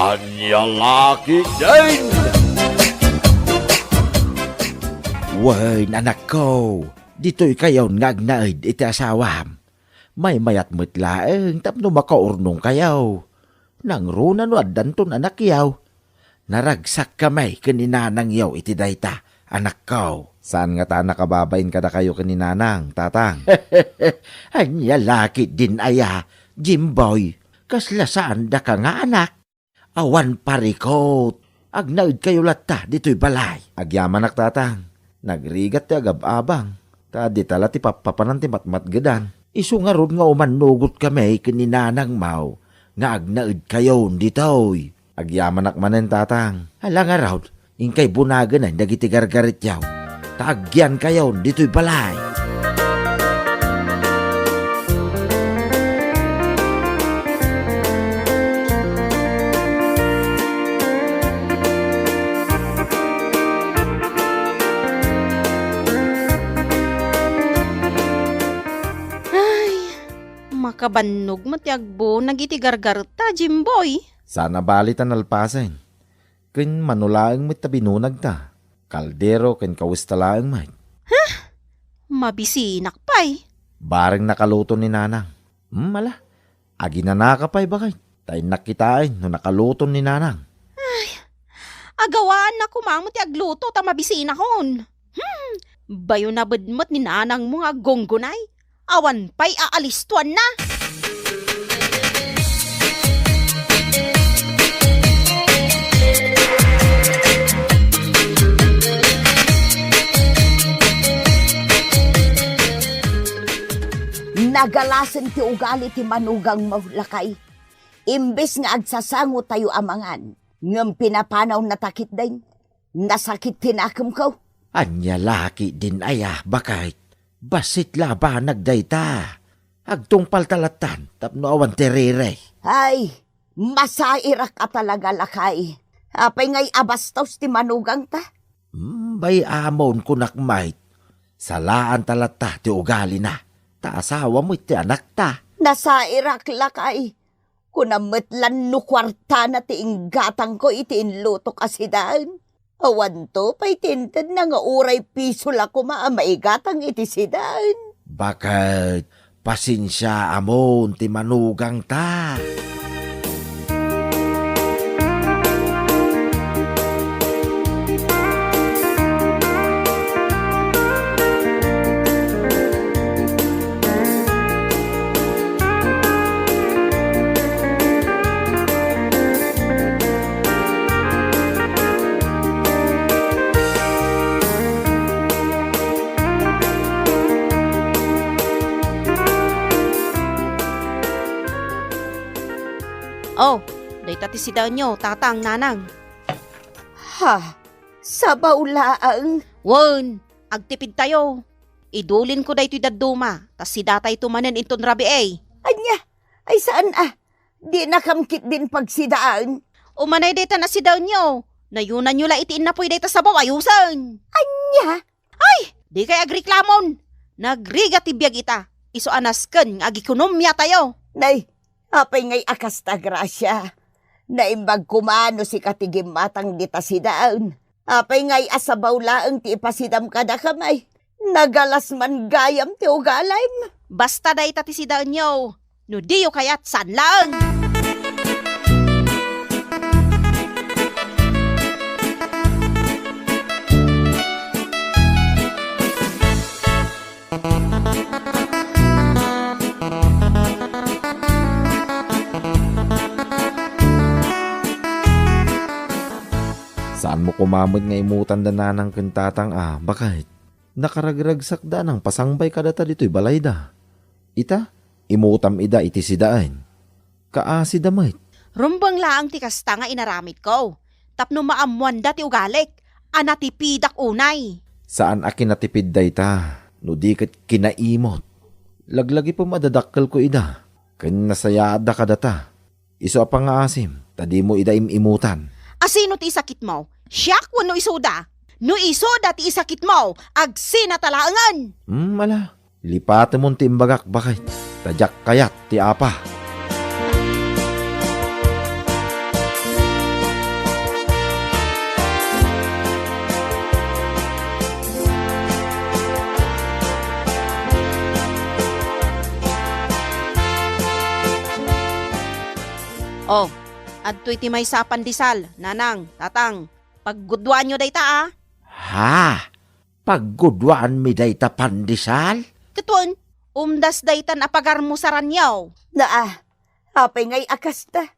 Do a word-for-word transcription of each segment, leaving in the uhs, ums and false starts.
Ania la ketdin? Wen, anakko, ditoy kayon nga agnaed iti asawam. Maymayat met laeng tapno makaurnongkayo. Nangruna no addanton anakyo. Naragsakkami ken ni nanangyo iti dayta, anakko. Saan ngata a nakababain kadakayo ken ni nanang, tatang? Ania la ketdin aya, Jimboy? Kasla saandaka nga anak? Awan parikut. Agnaedkayo latta ditoy balay. Agyamanak, tatang. Nagrigat ti agab-abang. Ta dita la ti pappapanan ti matmatgedan. Isu ngarud nga umannugotkami ken ni nanangmo nga agnaedkayon ditoy. Agyamanak manen, tatang. Ala ngarud, inkay bunagenan dagiti gargaretyo. Ta agyankayon ditoy balay. Ay, makabannog met ti agbunag iti gargaretta, Jimboy. Saan a bali ta nalpasen. Ken mano laeng met ta binunagta. Kaldero ken kawesta laeng met. Mabisinak pay. Bareng nakaluto ni nanang. Hmm, ala. Aginanaka pay, baket. Ta innak kitaen no nakaluto ni nanang. Ay, agawaanna koma met ti agluto ta mabisinakon. Hmm, bayo nabed met ni nanangmo nga aggunggunay. Awan pay aalistoanna. Nagalasen ti ugali ti manugangmo, lakay. Imbes nga agsasangotayo a mangan, ngem pinapanawna ta ketdin. Nasakit ti nakemko. Ania la ketdin aya, baket? Bassit la a banag dayta. Agtungpalta lattan tapno awan ti riri. Ay, masairak a talaga, lakay. Apay ngay a bastos ti manugangta? Hmm, bay-amon, kunak met. Salaanta latta ti ugalina. Ta asawa met ti anakta. Nasairak, lakay. Kuna met lan no kuartana ti inggatangko iti inlutok a sidaen. Awanto pay ti intedna nga uray piso la koma a maigatang iti sidaen. Baket, pasensiaamon ti manugangta. Oh, dayta ti sidaenyo, tatang, nanang. Ha? Sabaw laeng? Wen, agtipidtayo. Idulinko daytoy dadduma, ta sidatayto manen inton rabii. Ania? Ay, saan a? Dinakam ketdin pagsidaen? Umanay daytan a sidaenyo. Nayunanyo la iti innapoy dayta sabaw a yusen. Ania? Ay, dikay agreklamon. Nagrigat ti biag ita. Isu a nasken nga agikonomiatayo. Nay, apay ngay a kasta, Gracia? Naimbag koma no sika ti gimmatang dita sidaen. Apay ngay a sabaw laeng ti ipasidam kadakami? Nagalas man gayam ti ugalim. Basta dayta ti sidaenyo. No diyo kayat, saan laeng. Saanmo koma met nga imutan da nanang ken tatang a, baket? Nakaragragsakda a nangpasangbay kadata ditoy balayda. Ita, imutam ida iti sidaen. Kaasida met. Rumbeng laeng ti kasta nga inaramidko, tapno maammoanda ti ugalik a natipidak unay. Saan a kinatipid dayta, no di ket kinaimot. Laglagipem a dadakkelko ida, ken nasayaatda kadata. Isu a pangngaasim, ta dimo ida im-imutan. Asino ti isakitmo? Siak wenno isuda? No isuda ti isakitmo, agsinata laengen! Hmm, ala. Lipatemon ti imbagak, baket, ta diak kayat ti apa. Oh, adtoy ti maysa a pandesal, nanang, tatang. Paggudwaanyo dayta, a. Ha? Paggudwaanmi dayta pandesal? Ket wen, umdas daytan a pagarmusaranyo. Naa, apay ngay a kasta?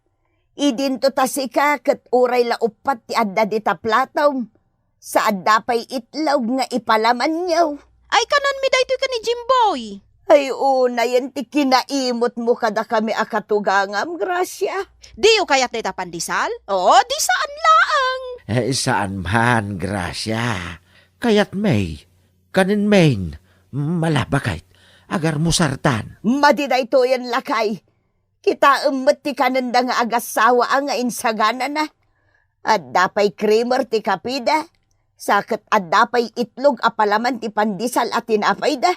Idinto ta sika ket uray la uppat ti adda dita platom, sa adda pay itlog nga ipalamanyo. Ay, kananmi daytoy ken ni Jimboy. Ay, unayen ti kinaimutmo kadakami a katugangam, Gracia. Diyo kayat dayta pandesal? Oo, di saan laeng. Eh, saan man, Gracia. Kayatmi. Kanenmin. Mala, baket. Agarmusartan. Madi daytoyen, lakay. Kitaem met ti kanenda nga agassawa a nga insaganana. Adda pay creamer ti kapida, sa ket adda pay itlog a palaman ti pandesal a tinapayda.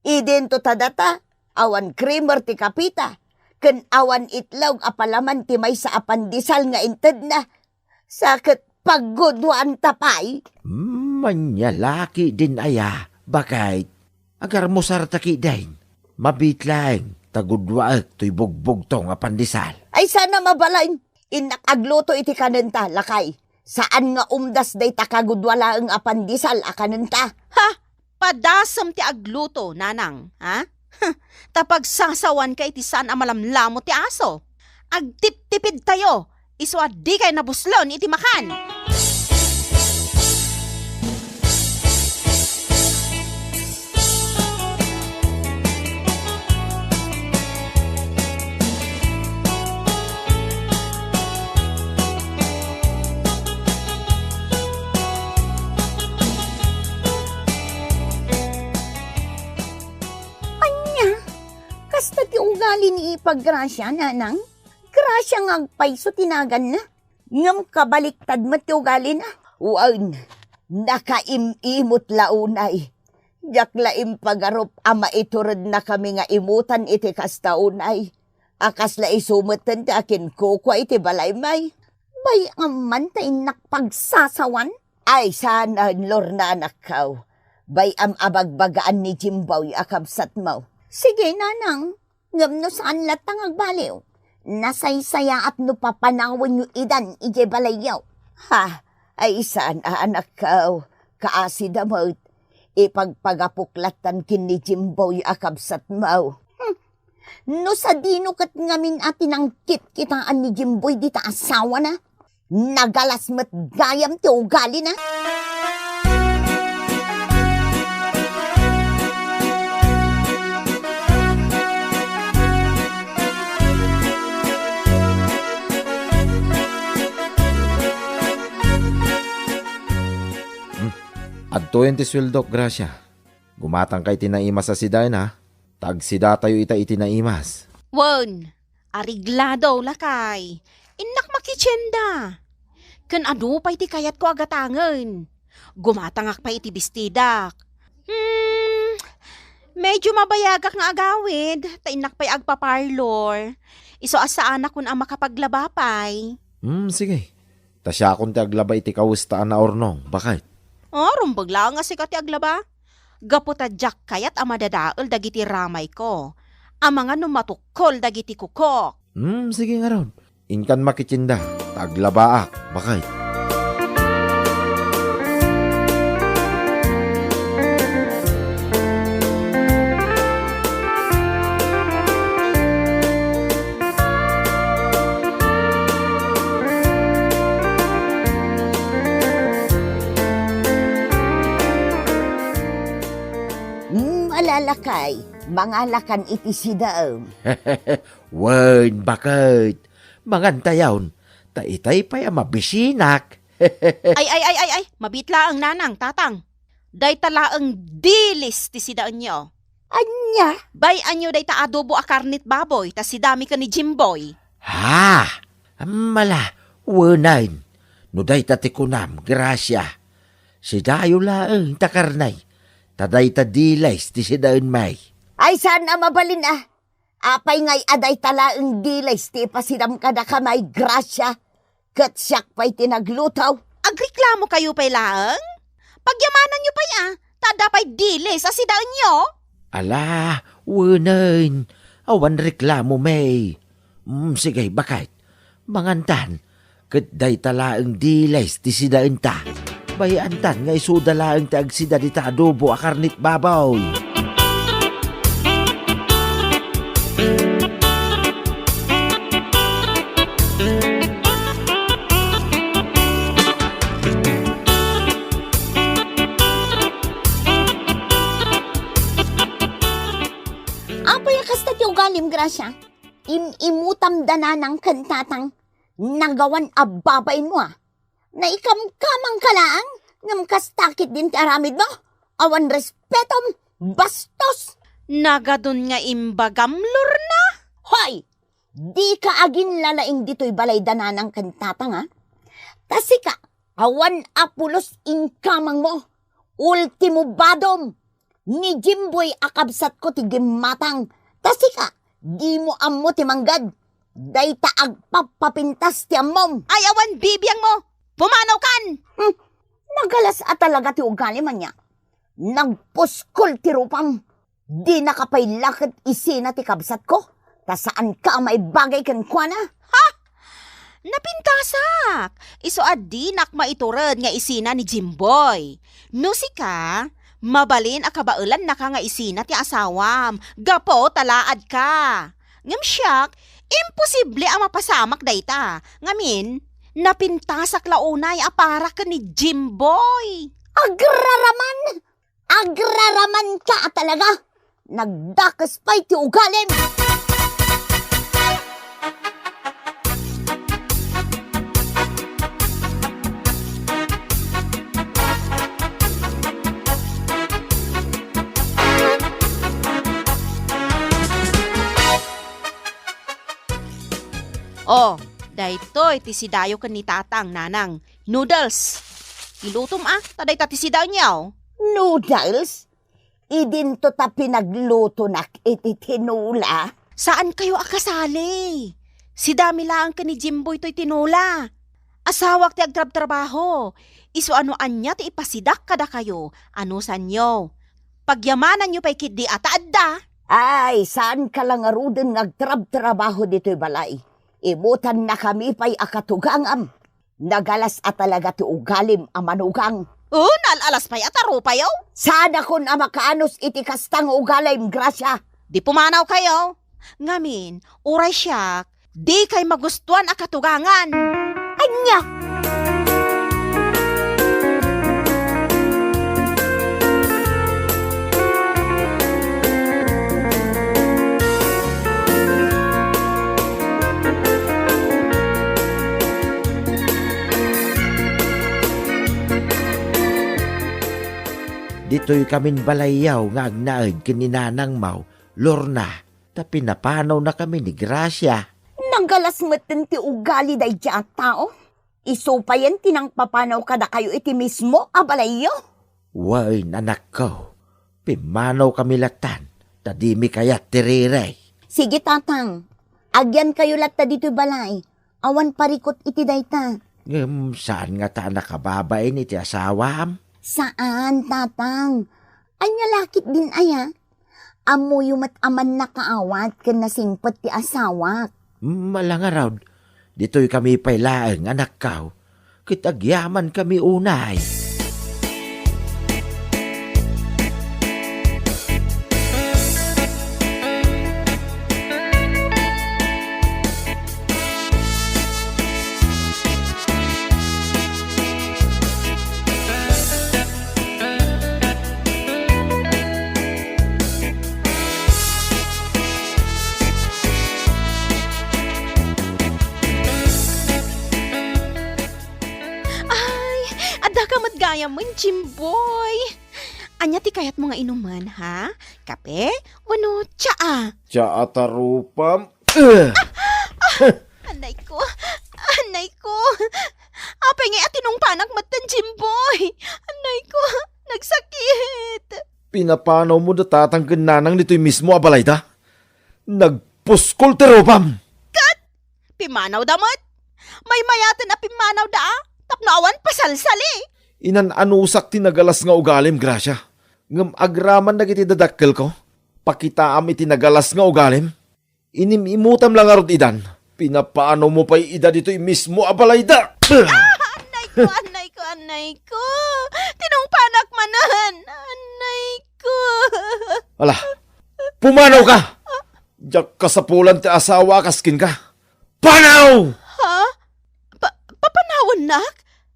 Idinto ta data, awan creamer ti kapita, ken awan itlog a palaman ti maysa a pandesal nga intedna. Sa ket paggudwaanta pay? Manyalaki din aya, baket. Agarmusarta kiden. Mabiit laeng ta gudwaek toy bugbugto nga pandesal. Ay, saan a mabalin. Innak agluto iti kanenta, lakay. Saan nga umdas dayta kagudwa laeng a pandesal a kanenta. Ha? Padasem ti agluto, nanang, ha? Ta pagsasawanka iti saan a malamlamot ti aso. Agtiptipidtayo, isu a dikay nabuslon iti makan. Ania? Kasta ti ugali ni Ipa Gracia, nanang? Gracia nga agpayso ti naganna. Ngem kabaliktad met ti ugalina. Wen, nakaim-imot la unay. Diak la impagarup a maiturednakami nga imutan iti kasta unay. A kasla isu metten ti akinkukua iti balaymi. Bay-am man ta innak pagsasawan? Ay, saan, Lorna, anakko. Bay-am a bagbagaan ni Jimboy a kabsatmo. Sige, nanang. Ngem no saan latta nga agbaliw, nasaysayaat no papanawenyo idan idiay balayyo. Ha, ay saan a anakko, kaasida met, ipagpagapok lattan ken ni Jimboy a kabsatmo. Hmm. No sadino ket ngamin a tinangkit kitaan ni Jimboy dita asawana? Nagalas met gayam ti ugalina. Hmm. Adtoyen ti sueldok, Gracia. Gumatangka iti naimas a sidaen, ha? Ta agsidatayo ita iti naimas. Wen, areglado, lakay. Innak makitienda. Ken adu pay ti kayatko a gatangen? Gumatangak pay iti bestidak. Hmm, medyo mabayagak nga agawid, ta innak pay agpa-parlor. Isu a saanak a makapaglaba pay. Hmm, sige. Ta siakon ti aglaba iti kawesta a naurnong, baket. Oh, rumbeng laeng a sika ti aglaba. Gapu ta diak kayat a madadael dagiti ramayko. Amangan no matukkol dagiti kukok. Hmm, sige ngarud. Inkan makitienda, ta aglabaak, baket. Mm, ala, lakay, mangalakan iti sidaem. Wen, baket. Mangantayon, ta itay pay a mabisinak. Ay, ay, ay, ay, ay, mabiit laeng, nanang, tatang. Dayta laeng dilis ti sidaenyo. Ania? Bay-anyo dayta adobo a karnet baboy, ta sidami ken ni Jimboy. Ha? Mala, wenen. No dayta ti kunam, Gracia. Sidayo laeng ta karne, ta dayta dilis ti sidaenmi. Ay, saan a mabalin a. Apay ngay a dayta laeng dilis ti ipasidam kadakami, Gracia? Ket siak pay ti nagluto. Agreklamokayo pay laeng? Pagyamananyo pay a, ta adda pay dilis a sidaenyo? Ala, wenen, awan reklamomi. Mm, sige, baket. Mangantan, ket dayta laeng diles ti sidaenta. Bay-antan nga isuda laeng ti agsida dita adobo a karnit baboy. Apay a kasta ti ugalim, Gracia? Im-imutam da nanang ken tatang, nagawan a babainmo a. Naikamkamang ka laeng, ngem kasta ketdin ti aramidmo? Awan respetom, bastos! Nagadun nga imbagam, Lorna? Hoy! Dika aginlalaing ditoy balay da nanang ken tatang, a? Ta sika, awan a pulos inkamangmo. Ultimo badom, ni Jimboy a kabsatko ti gimmatang. Ta sika, dimo ammo ti manggad. Dayta agpapapintas ti ammom. Ay, awan bibiangmo! Pumanawkan! Hmm, nagalas a talaga ti ugalim ania. Nagpuskol ti rupam. Dinaka pay la ket isina ti kabsatko, ta saanka a maibagay kenkuana. Ha? Napintasak! Isu a dinak maitured nga isina ni Jimboy. No sika, mabalin a kabaelannaka nga isina ti asawam, gapu ta laadka. Ngem siak, imposible a mapasamak dayta. Ngamin, napintasak la unay a para ken ni Jimboy. Agraraman! Agraramanka a talaga! Nagdakes pay ti ugalim! Oh, daytoy ti sidayo ken ni Tatang, Nanang. Noodles. Ilutom a, ta dayta ti sidayo. Noodles? Idinto ta pinaglutonak iti tinola? Saankayo a kasali. Sidami laeng ken ni Jimboy toy tinola. Asawak ti agtrabtrabaho. Isu a no ania ti ipasidak kadakayo, anusanyo. Pagyamananyo pay ketdi a ta adda. Ay, saanka la ngaruden nga agtrabtrabaho ditoy balay. Imutannakami pay a katugangam. Nagalas a talaga ti ugalim a manugang. Oh, nal-alas pay a tarupayo? Saanakon a makaanus iti kasta nga ugalim, Gracia. Di pumanawkayo. Ngamin, uray siak, dikay magustuan a katugangan. Ania? Ditoykamin balayyo nga agnaed ken ni nanangmo, Lorna, ta pinapanawnakami ni Gracia. Nagalas metten ti ugali daydiay a tao. Isu payen ti nangpapanaw kadakayo iti mismo a balayyo? Wen, anakko. Pimmanawkami lattan, ta dimi kayat ti riri. Sige, Tatang. Agyankayo latta ditoy balay. Awan parikut iti dayta. Ngem saan ngata a nakababain iti asawam? Saan, Tatang. Ania la ketdin aya? Ammoyo met a mannakaawat ken nasingpet ti asawak. Mala ngarud, ditoykami pay laeng, anakko, ket agyamankami unay. Ay, adda ka met gayam, Jimboy. Ania ti kayatmo nga inumen, ha? Kape wenno tsaa? Tsaa ta rupam. Eh! Anay ko! Anay ko! Apay ngay a tinungpanak metten, Jimboy? Anay ko! Nagsakit! Pinapanawmo da tatang ken nanang ditoy mismo a balayda? Nagpuskol ti rupam! Ket pimanawda met. Maymayaten a pimmanawda a tapno awan pasalsali. Inan-anusak ti nagalas nga ugalim, Gracia. Ngem agraman dagiti dadakkelko, pakitaam iti nagalas nga ugalim. Inim-imutam la ngarud idan. Pinapanomo pay ida ditoy mismo a balayda. Annayko, annayko, annayko! Tinungpanak manen! Annayko! Ala, pumanawka! Diak kasapulan ti asawa a kas kenka. Panaw! Ha? Pa-, papanawannak?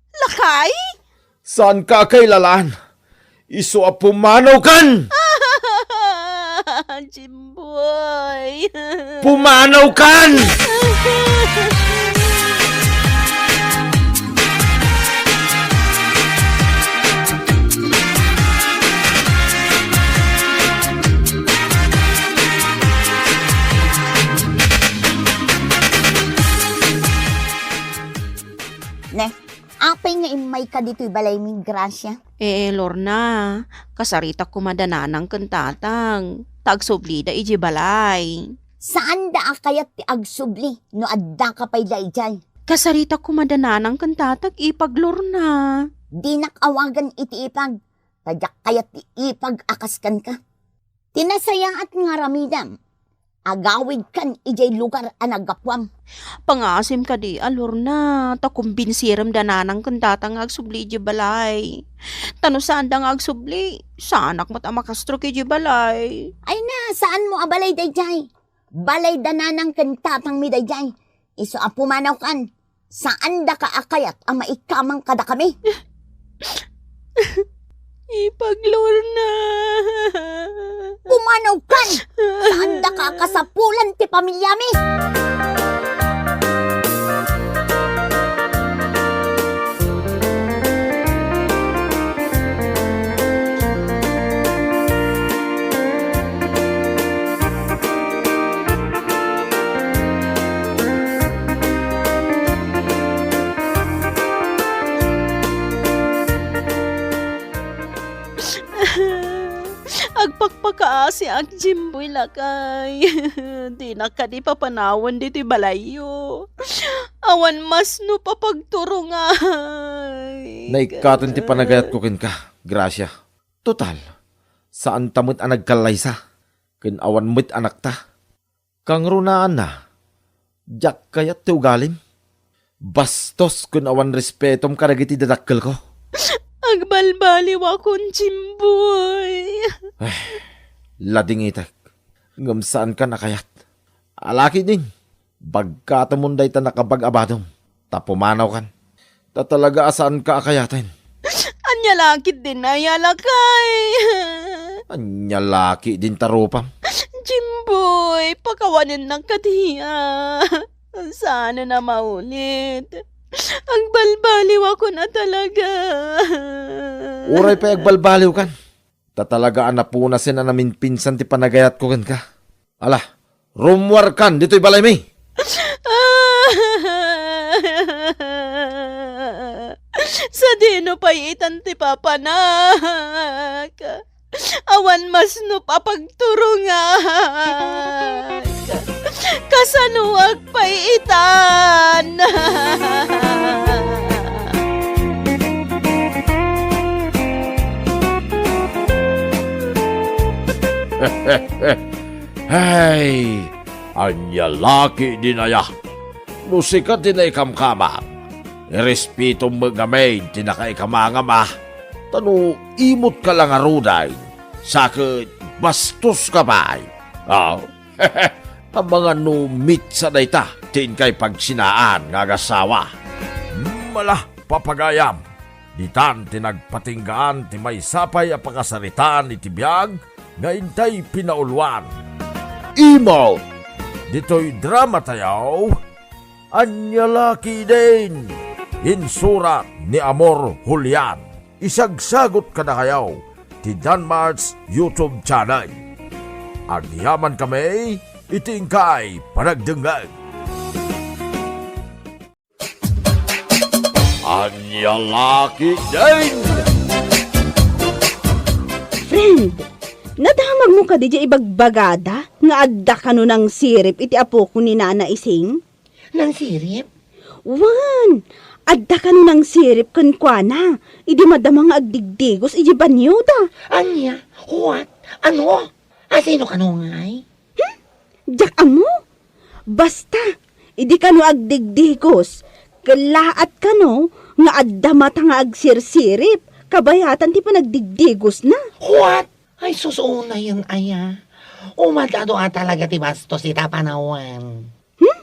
Lakay? Saanka a kailalaan? Isu a pumanawkan! Jimboy! Pumanawkan! Ne, apay nga immayka ditoy balaymi, Gracia? Eh, Lorna, kasaritak koma da nanang ken tatang, ta agsublida idiay balay. Saanda a kayat ti agsubli no addaka pay daydiay. Kasaritak koma da nanang ken tatang, ipag, Lorna. Dinak awagan iti ipag, ta diak kayat ti ipag a kas kenka. Ti nasayaat nga aramidem, agawidkan idiay lugar a naggapuam. Pangasim kadi a, Lorna, ta kumbinsirem da nanang ken tatang nga agsubli idiay balay. Ta no saanda nga agsubli, saanak met a makastroke idiay balay. Ay na, saanmo a balay daydiay? Balay da nanang ken tatangmi daydiay. Isu a pumanawkan. Saandaka a kayat a maikamang kadakami? Ipag, Lorna. Pumanawkan! Saandaka a kasapulan ti pamiliami? Agpakpakaasiak, Jimboy, lakay. Dinak kadi papanawan ditoy balayyo. Awan masnop a pagturongak. Naikkaten ti panagayatko kenka, Gracia. Total, saanta met a nagkallaysa, ken awan met anakta. Kangrunaanna, diak kayat ti ugalim. Bastos ken awan respetom kadagiti dadakkelko. Agbalbaliwakon, Jimboy. Ay, ladingitek. Ngem saankan a kayat. Alakidin, bagkatemon dayta nakabag-abadom, ta pumanawkan. Ta talaga a saanka a kayaten. Ania lakidin aya, lakay? Ania lakidin ta rupam? Jimboy, pakawanennak kadi a. Saanen a maulit. Agbalbaliwakon a talaga. Uray pay agbalbaliwkan. Ta talaga a napunasen a naminpinsan ti panagayatko kenka. Ala, rummuarkan ditoy balaymi! Sadino pay itan ti papanak? Awan masnop a pagturongak. Kasanoak pay itan? Hay, ania lakidin aya? No sika ti naikamkamang, irespetom met ngamin ti nakaikamangam a, ta no imotka la ngaruden, sa ket bastoska pay. Ah, amangan no mitsa dayta ti inkay pagsinaan nga agasawa. Mala, papagayam, ditan ti nagpatinggaan ti maysa pay a pakasaritaan iti biag nga intay pinauluan. Imo! Ditoy drama tayo, Ania Lakidin! Insurat ni Amor Julian. Isagsagot kadakayo ti Danmart's YouTube channel. Agyaman kami iti inkay panagdengngeg. Ania Lakidin! Friend, nadamagmo kadi diay ibagbagada nga adda kano nangsirip iti apoko ni Nana Ising? Nangsirip? Wen, adda kano nangsirip kenkuana idi madama nga agdigdigos idiay banioda. Ania? What? Ano? Asino kano ngay? Hmm? Diak ammo. Basta, Idi kano agdigdigos, kellaat kano nga adda mata nga agsirsirip, kabayatan ti panagdigdigosna. What? Ay, sus, unayen aya. Umadado a talaga ti bastos ita panawen. Hmm?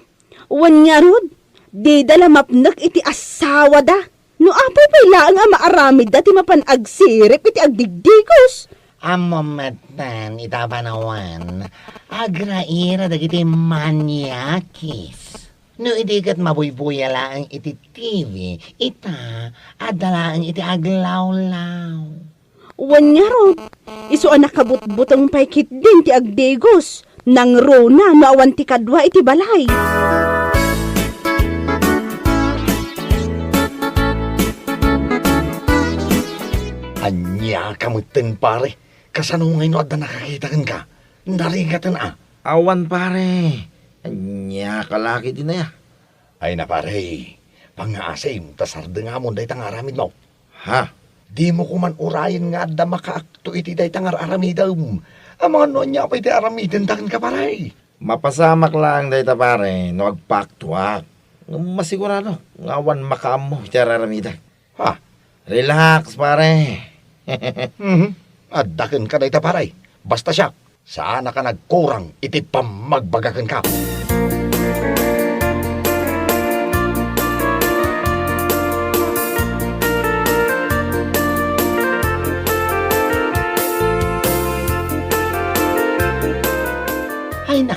Wen ngarud, dida la mapnek iti asawada. No apo pay laeng a maaramidda ti mapan agsirip iti agdigdigos. Ammom metten ita panawen, agraira dagiti maniakis. No idi ket mabuybuya laeng iti T V, ita, adda laeng iti aglawlaw. Wen ngarud, isu a nakabutbuteng pay ketdin ti agdigos, nangruna no awan ti kadua iti balay. Ania ka metten, pare? Kasano ngay no adda nakakita kenka? Narigaten a. Awan, pare. Ania ka la ketdin aya? Ay na, pare, pangngaasim ta sardengamon dayta nga aramidmo. Ha? Dimo koman urayen nga adda makaakto iti dayta nga ar-aramidem. Amangan no ania pay ti aramidenta kenka, pare. Mapasamak laeng dayta, pare, no agpaaktoak. Ngem masigurado nga awan makaammo iti ar-aramidek. Ha? Relax, pare. Mhm. Adda kenka dayta, pare. Basta siak, saanaka nagkurang iti pammagbaga kenka. Ay na,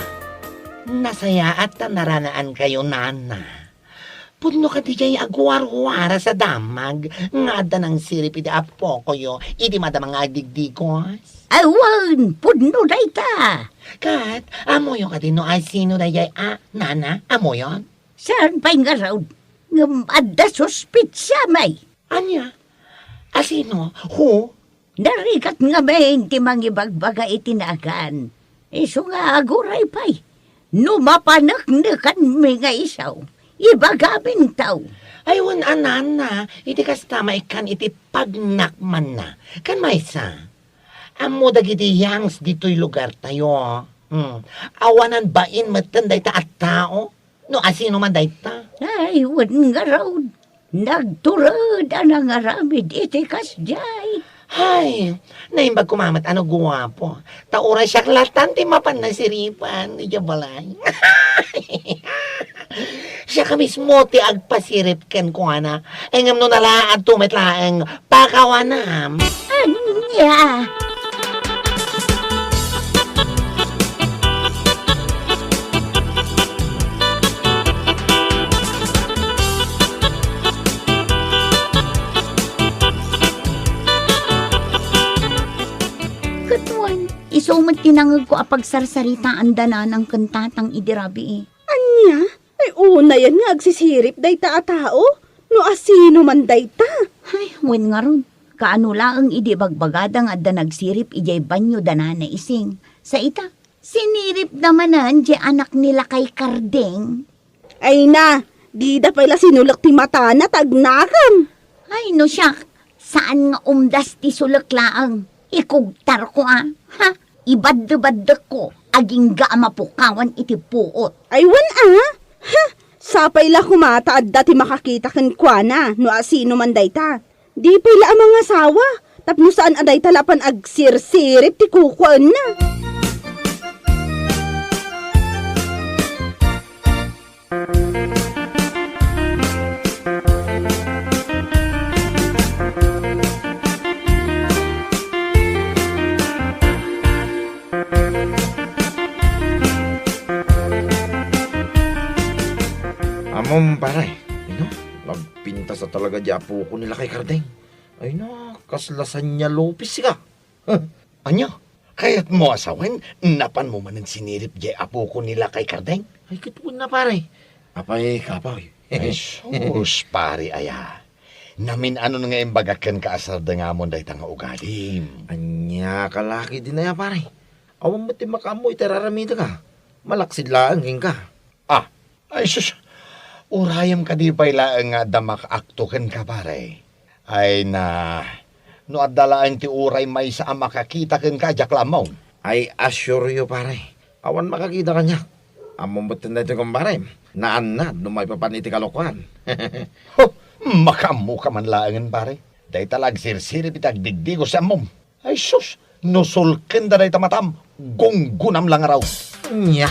nasayaat ta naranaankayo, nana. Pudno kadi diay aguarwaras a damag nga adda nangsirip iti apokoyo idi madama nga agdigdigos? Awan, pudno dayta. Ket, ammoyo kadi no asino daydiay a, nana? Ammoyon? Saan pay ngarud? Ngem adda suspetsa, may. Ania? Asino? Who? Narigat ngamin ti mangibagbaga iti nagan. Isu nga aguray pay. No mapaneknekanmi nga isu, ibagaminto. Ay, wen a, nana, iti kasta, maikkan iti pagnakmanna. Ken maysa, ammo dagiti yangs ditoy lugartayo. Hmm. Awanan bain metten dayta a tao. No asino man dayta? Ay, wen ngarud. Nagtured a nangaramid iti kasdiay. Hay, naimbag koma met a no guapo. Ta uray siak latan ti mapan nasiripan idiay balay. Siak a mismo ti agpasirip kenkuana. Ay, ngem no nalaadto met laeng, pakawanam. Ania? Ket wen, isu met ti nangegko a pagsarsaritaanda nanang ken tatang idi rabii. Ania? Ay, unayen nga agsisirip dayta a tao? No asino man dayta? Ay, wen ngarud, kaano laeng idi ibagbagada nga adda nagsirip idiay banioda Nana Ising? Sa ita, siniripda manen diay anak ni Lakay Kardeng. Ay na, dida pay la sinulek ti matana ta agnakem. Ay, no siak, saan nga umdas ti sulek laeng. Ikugtarko a. Ha? Ibaddebaddekko, agingga a mapukawan iti puot. Ay, wen a? Ha? Sapay la koma ta adda ti makakita kenkuana no asino man dayta. Di pay la a mangasawa, tapno saan a dayta la pan agsirsirip ti kukuaenna. Ammom, pare, ino, nagpintas a talaga di apoko ni Lakay Kardeng. Ay na, kasla Sanya Lopez ka. Ania? Kayatmo a sawen, napanmo manen sinirip diay apoko ni Lakay Kardeng? Ay, ket wen a, pare. Apay, kapoy. Ay, sus, pare, aya. Namin-anon nga imbagak kenka a sardengamon dayta nga ugalim. Ania ka la ketdin aya, pare? Awan met ti makaammo iti ar-aramidek a. Malaksid laeng kenka. Ah, ay sus, urayem kadi pay laeng nga adda makaakto kenka, pare. Ay na, no adda laeng ti uray maysa a makakita kenka, diak la ammo. I assure you, pare, awan makakita kaniak. Ammom metten daytoy, kumpare. Naannad no maipapan iti kalokoan. Ho, makaammoka man laengen, pare. Dayta la agsirsirip iti agdigdigos ti ammom. Ay sus, no sulkenda dayta matam, gunggonam la ngarud. Nya.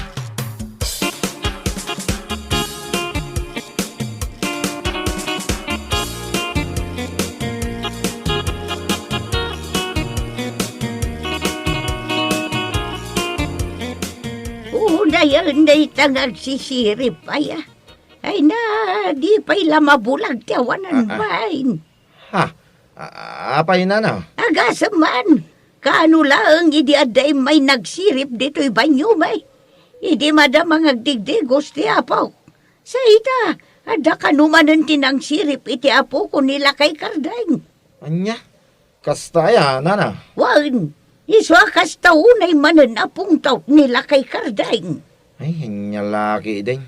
Unayen dayta nga agsisirip, aya. Ay na, di pay la mabulag ti awanan. Ah, ah. Bain. Ha? A-, apay, nana? Agasem man. Kaano laeng idi adda immay nagsirip ditoy banyom? Idi madama nga agdigdigos ti apok. Sa ita, adda kano manen ti nangsirip iti apok ni Lakay Kardeng. Ania? Kasta aya, nana? Wen, isu a kasta unay manen a pungtot ni Lakay Kardeng. Ay, ania la ketdin.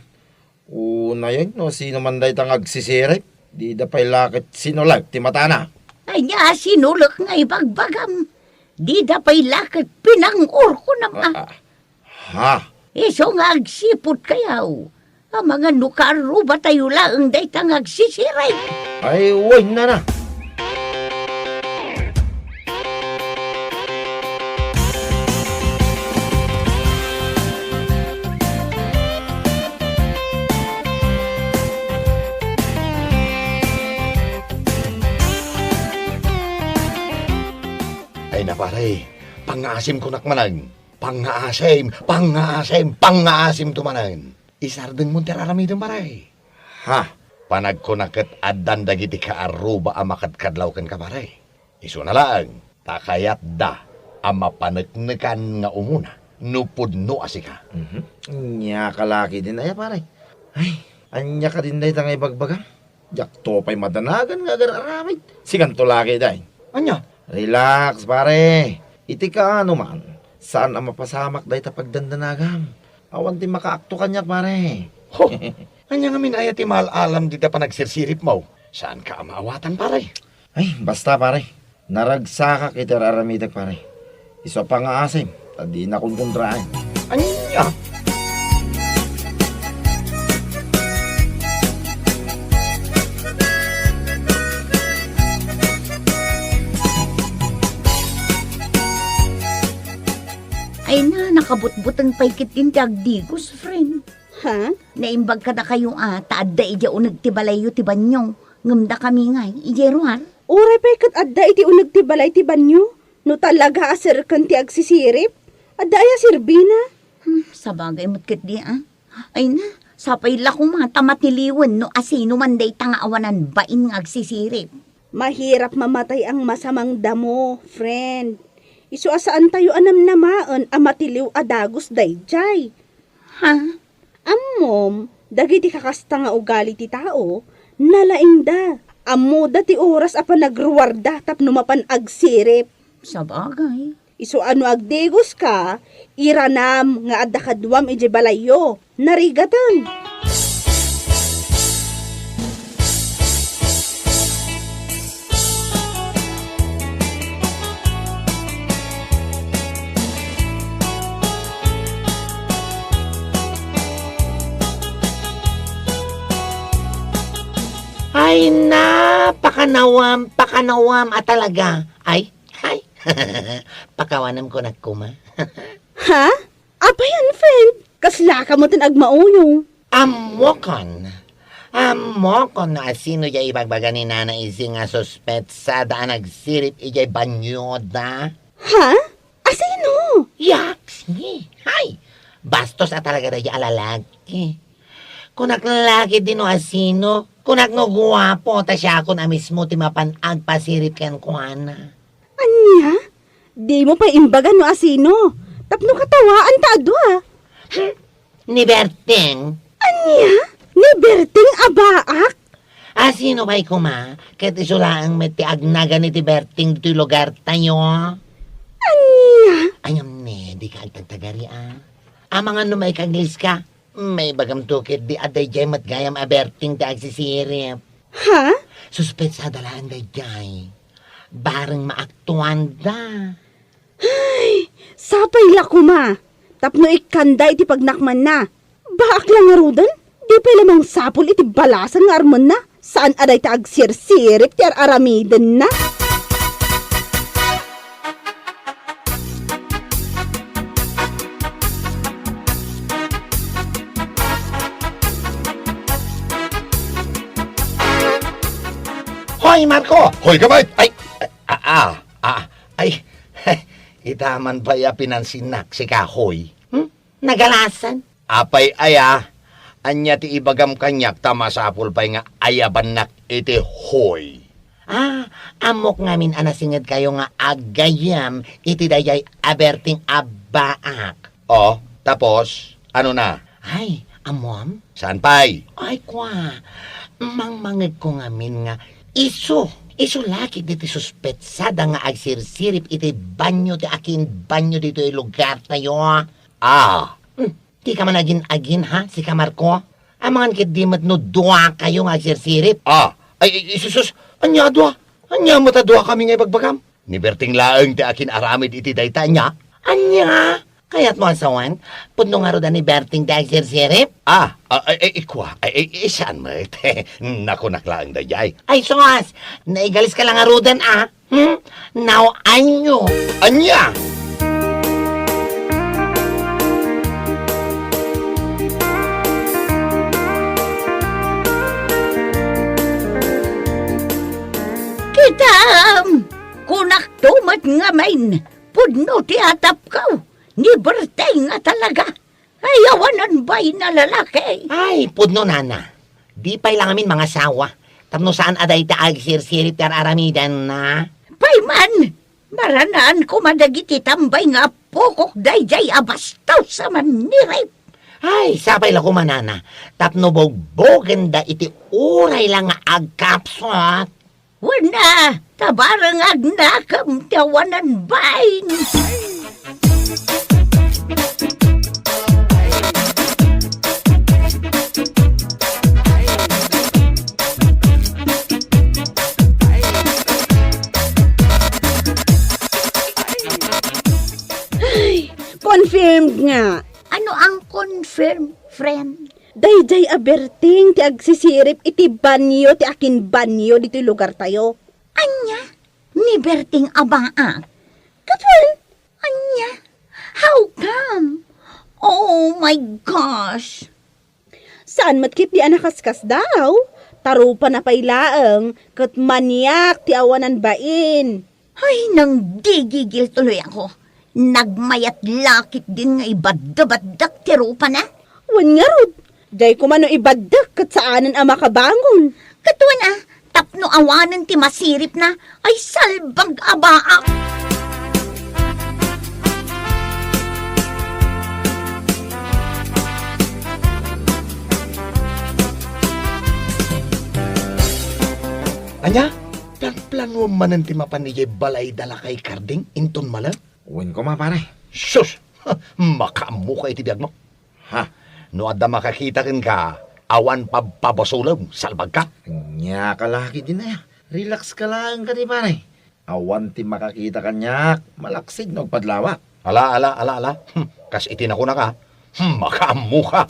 Unayen no sino man dayta nga agsisirip, dida pay la ket sinulek ti matana. Ania a sinulek nga ibagbagam? Dida pay la ket pinang-urkonam a. Ah, ah. Ha? Isu nga agsipud kayaw. Amangan no kaarrubatayo laeng dayta nga agsisirip. Ay, wen, nana. Ay na, pare, pangngaasimkonak manen. Pangngaasim, pangngaasim, pangngaasimto manen. Isardengmo ti ar-aramidem, pare. Ha? Panagkuna ket addan dagiti kaarruba a makadkadlaw kenka, pare. Isuna laeng, ta kayatda a mapaneknekan nga umuna no pudno a sika. Mhm. Ania ka la ketdin aya, pare? Ay, ania kadin dayta nga ibagbagam? Diakto pay madanagan nga agar-aramid. Sikanto la ketdin. Ania? Relax, pare. Iti kaano man, saan a mapasamak dayta pagdandanagam. Awan ti makaakto kaniak, pare. Ho! Ania ngamin aya ti maal-alam dita panagsirsiripmo? Saanka a maawatan, pare? Ay, basta, pare. Naragsakak iti ar-aramidek, pare. Isu a pangngaasim, ta dina kunkuntraen. Ania? Ay na, nakabutbuteng pay ketdin ti agdigos, friend. Ha? Naimbag kadakayo a, ta adda idiay uneg ti balayyo ti banio, ngem dakami ngay, idiay ruar. Uray pay ket adda iti uneg ti balay ti banio, no talaga a serken ti agsisirip, adda aya serbina? Hmm, sabagay met ketdi a. Ay na, sapay la koma ta matiliwen no asino man dayta nga awanan bain nga agsisirip. Mahirap mamatay ang masamang damo, friend. Isu a saantayo a namnamaen a matiliw a dagus daydiay. Ha? Ammom, dagiti kakasta nga ugali ti tao, nalaingda. Ammoda ti oras a panagruarda tapno mapan agsirip. Sabagay. Isu a no agdigoska, iranam nga adda kaduam idiay balayyo. Narigaten. Ay na, pakanawam, pakanawam a talaga. Ay, ay. Pakawanam kunak koma. Ha? Apayan, friend? Kaslaka met ti agmauyong. Ammokon. Ammokon no asino diay ibagbaga ni Nana Isi nga suspetsada a nagsirip idiay banyoda. Ha? Asino? Yaksi. Hay! Bastos a talaga daydiay a lalaki. Kunak lalaki di no asino. Kunak no guapo, ta siakon a mismo ti mapan agpasirip kenkuana. Ania? Dimo pay imbaga no asino. Tapno katawaan ta a dua. Hmm? Ni Berting? Ania? Ni Berting a baak? Asino pay koma? Ket isu laeng met ti agnagan iti Berting ditoy lugartayo. Ania? Ayam ne, dika agtagtagari a. Amangan no maikaglis ka, maibagamto ketdi a daydiay met gayam a Berting ti agsisirip. Ha? Suspetsada laeng daydiay. Bareng maaktuanda. Ay, sapay la koma, tapno ikkanda iti pagnakmanna. Baak la ngaruden? Di pay la mangsapul iti balasan nga armenna. Saan a dayta agsirsirip ti ar-aramidenna. Hoy, Marco! Hoy, Kamay! Ay, ah, ah, ah, ay, ita man pay a pinansinnak, sika, hoy. Hmm? Nagalasan? Apay aya, ania ti ibagam kaniak ta masapul pay nga ayabannak iti hoy? Ah, ammok ngamin a nasingedkayo nga aggayam iti daydiay a berting a baak. Oh, tapos, ano na? Ay, ammom? Saan pay? Ay, kwa, mangmangegko ngamin nga isu, isu la ketdi ti suspetsada nga agsirsirip iti banio ti akin banio ditoy lugartayo. Ah. Hmm, dika man agin-agin, ha, sika Marco? Amangan ketdi met no duakayo nga agsirsirip. Ah, ay, ay, sus, sus, ania a dua? Ania met a duakami nga ibagbagam? Ni Berting laeng ti akin-aramid iti dayta, ania? Ania? Kayatmo a sawen? Pudno ngarud a ni Berting ti agsirsirip? Ah, ah, ay, ay, ikua, ay, ay, ay, saan met? Nakunak laeng daydiay. Ay, sus! Naigaliska la ngaruden, ah. Hmm? Now I know. Ania? Kitam! Kunakto met ngamin, pudno ti atapko, ni Berting a talaga. Ay, awanan bain a lalaki. Ay, pudno, nana. Di pay la ngamin mangasawa. Tapno saan a dayta agsirsirip ti ar-aramidenna. Pay man, maranaan koma dagiti tambay nga appokok daydiay a bastos a mannirip. Ay, sapay la koma, nana. Tapno bugbugenda iti uray la nga agkapsut. Wen a, ta bareng agnakem ti awanan bain. Ay, confirmed nga. Ano ang confirm, friend? Daydiay a Berting ti agsisirip iti banio ti akin banio ditoy lugartayo. Ania? Ni Berting a baak? Ket wen, ania? How come? Oh my gosh! Saan met ketdi a nakaskasdaaw? Tarupana pay laeng ket maniak ti awanan bain. Ay, nangdigigil tuloy ako. Nagmayat la ketdin nga ibaddebaddek ti rupana. Wen ngarud, diay koma no ibaddek ket saanen a makabangon. Ket wen a, tapno awanen ti masiripna, ay salbag a baak. Ania? Planplanuem manen ti mapan idiay balayda Lakay Karding inton malem? Wen koma, pare. Sus! Makaammoka iti biagmo. Ha? No adda makakita kenka, awan pabpabasolem, salbagka. Ania ka la ketdin aya? Relax ka laeng kadi, pare. Awan ti makakita kaniak, malaksid no agpadlawak. Ala, ala, ala, ala. Hmm, kas iti nakunaka. Hmm, makaammoka.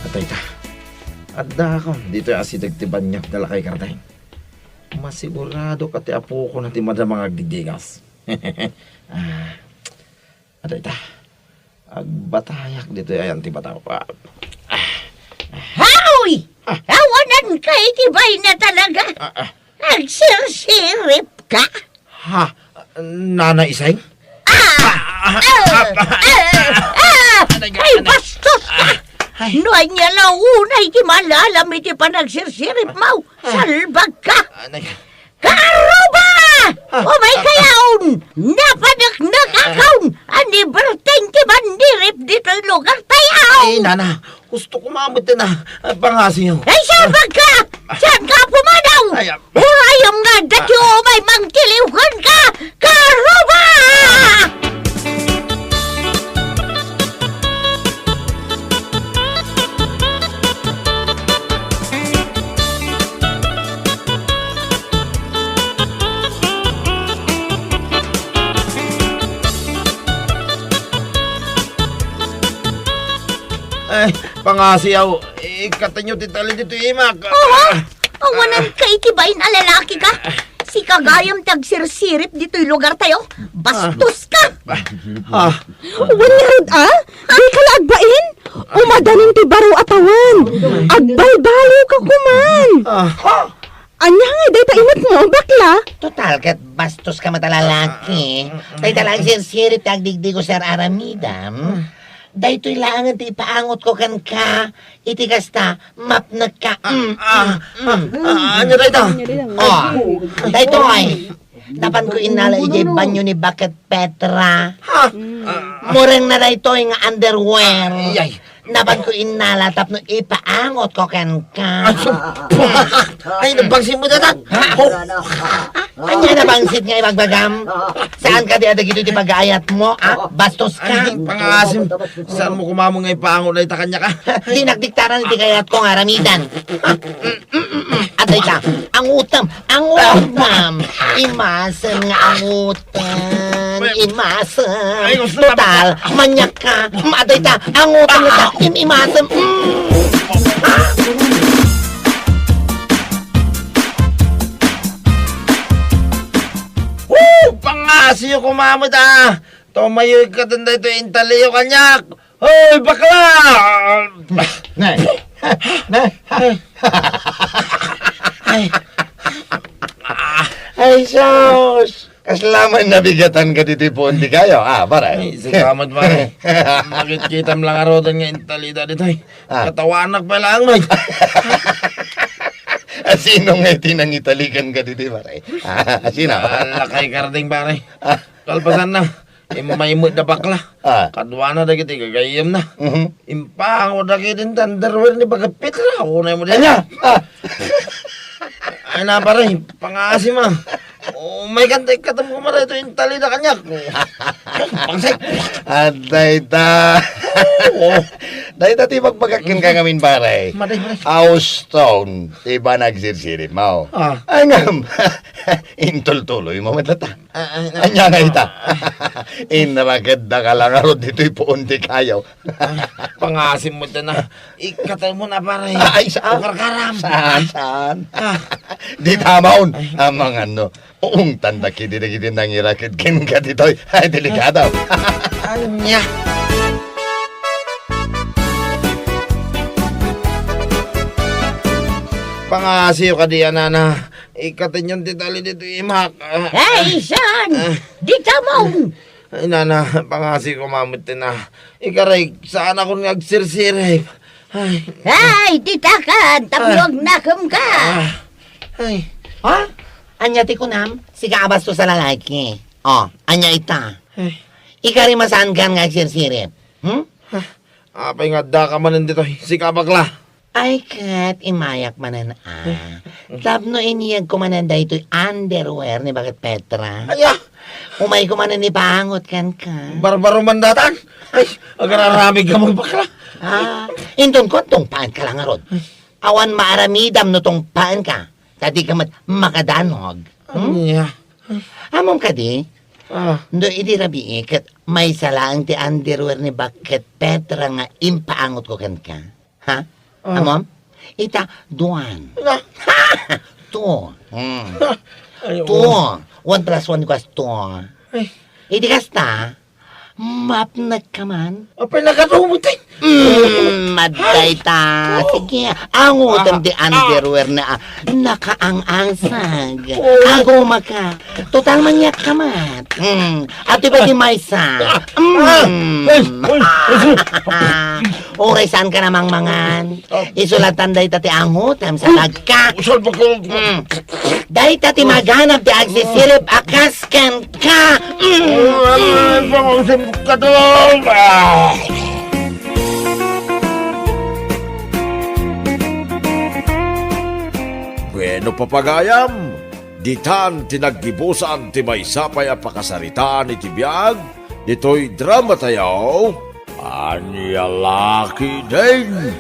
Atay ta. Addaakon ditoy asideg ti banio da Lakay Karding. Masiguradok a ti apokona ti madama nga agdigdigas. Ah, adda ita. Agbatayak ditoy ayan ti bataw. Ah, ah. Haoy! Ah. Awananka iti bain a talaga. Ah, ah. Agsirsiripka. Ha? Nana Iseng? Ah! Ah! Ah! Ah! Ah! Ay, bastos ka! Ah! Ay. No ania la unay ti malalam iti panagsirsiripmo, ah, salbagka! Ah, nag- Karuba! Ah! Umay kayaon! Napaneknekakon a ni Berting ti mannirip ditoy lugartayo! Ay, nana, gusto ko mamutin a pangasiyo. Ay, salbagka! Saan ka pumanaw? Ay, ah. Urayam nga, dati umay mangtiliw kenka, karuba! Ay, pangasiw, ikkatenyo ti tali ditoy imak. Oho, awanan ka iti bain a lalaki ka. Sika gayam ti agsirsirip ditoy lugar tayo. Bastos ka. Ah. Wen ngarud, a? Dika la agbain? Umadanin ti baro a tawen. Agbalbaliw ka koman. Ah. Ania ngay dayta imatmo, bakla? Total, ket bastos ka met a lalaki. Dayta la agsirsirip ti agdigdigo, sir, aramidam. Daytoy laengen ti ipaangotko kenka. Iti kasta, mapnek ka. Ah, Mm, ah, mm, ah, mm. Ah, ania dayta? Ah, daytoy. Napanko innala idiay banyo ni Baket Petra. Ha? Mm. Ah. Murengna daytoy nga underwear. Ay, ay. Napanko innala tapno ipaangotko kenka. Ay, nabangsit mo dayta? Ha? Oh. Ania nabangsit nga ibagbagam? Saan ka di adagitoy ti pagaayatmo, a? Bastos ka. Ay, pangaasim. Saan mo kumamon nga ipaangot dayta kaniak, a? Dinakdiktaran iti kayatko nga aramidan. Mm, mm, mm, mm. Adda ita, angutem, angutem. Imasem nga angutem, imasem. Ay, gusto na. Total, maniak ka. Mm, adda ita, angutem na ta. Im, imasem. Mm. Woo! Pangasiw koma met, a. Tumayo ka daytoy intaliyo kaniak. Hoy, bakla! Nay. Nay. Ay. Ay, sus! Kasla man nabigatan ka ditoy puon ti kayo. Ah, pare. Ay, salamat, pare. Makitkitam lang arudan nga intalida ditoy. Ah. Katawanak pa lang, may. Asino nga iti nangitalikan ka ditoy, pare? Ah, asino? Ala kay karding, pare. Ah. Kalpasan na. Immay met da bakla. Ah. Kaduana dagiti gagayyemna. Mhm. Impaango dagiti underwear ni Baket Petra. Unay mo di. Ania? Ah. Ay na, pare, pangaasim, a. Umay kan, ikkatem koma daytoy intalida kaniak. Pangsit. Adda ita. Oo. Dayta ti bagbagak kenka ngamin, pare. Madi, madi. Houston, ti ba nagsirsirip mo? Ah. Ay, ngem. Intultuloy mo met ta. Ah, ah, ah. Ania nga ita? Inrakedda ka lang ngarud ditoy puon ti kayo. Ay, pangaasim mo dayta. Ikkatem mo na, pare. Ay, saan? Karkaram. Saan, saan? Ah. Di tamaon. Ay. Amangan no. Uungtan da kidi dagiti nangiraked kenka ditoy. Ay, delikado. Ania? Pangasiw kadi, a nana. Ikkatenyon ti tali ditoy imak. Ah. Ay, saan? Ah. Di tamaon. Ay, nana, pangasiw koma met ti na. Ikaray, saanakon nga agsirsirip. Ay. Ay, ditakan, tapno agnakem ka. Ah. Ay. Ha? Ania ti kunam? Sika a bastos a lalaki. O, ania ita? Ay. Ikaray, saankan nga agsirsirip. Hmm? Ah, apay nga adda ka manen ditoy? Sika a bakla. Ay, ket imayak manen, a. Tapno iniyegko manen daytoy underwear ni Baket Petra. Aya! Umayko manen ipaangot kenka. Barbaro man daytan. Ay, agar-aramid ka, magbakla. Ah, inton kuan, tungpaenka lang ngarud. Awan maaramidam no tungpaenka. Ta dika met makadanog. Hmm? Ania? Ammom kadi? Ah. No idi rabii, ket maysa laeng ti underwear ni Baket Petra nga impaangotko kenka. Ha? Ah. Ammom? Ita, duan. Na? Two. Hmm. Ay, oo. Two. One plus one equals two. Ay. Idi kasta, mapnek ka man. Apay, nakatumo ti. Mm, adda ita. Ah. Sige, angotem ti underwear na, ah, nakaang-angsag. Oh. Agumaka. Total, maniak ka met. Mm. Ati ba di maysa? Mm. Ah. Ay, ay, ay, ay. Uray, saanka a mangmangan? Ah. Isulatan dayta ti angotem sa dagka. Salbak ko. Mm. Dayta ti maganab ti agsisirip a kas kenka. Mm. Ay, pangusim ka to. Ah. No papagayam, ditan ti naggibusan ti maysa pay a pakasaritaan iti biag ditoy dramatayo, Ania La Ketdin.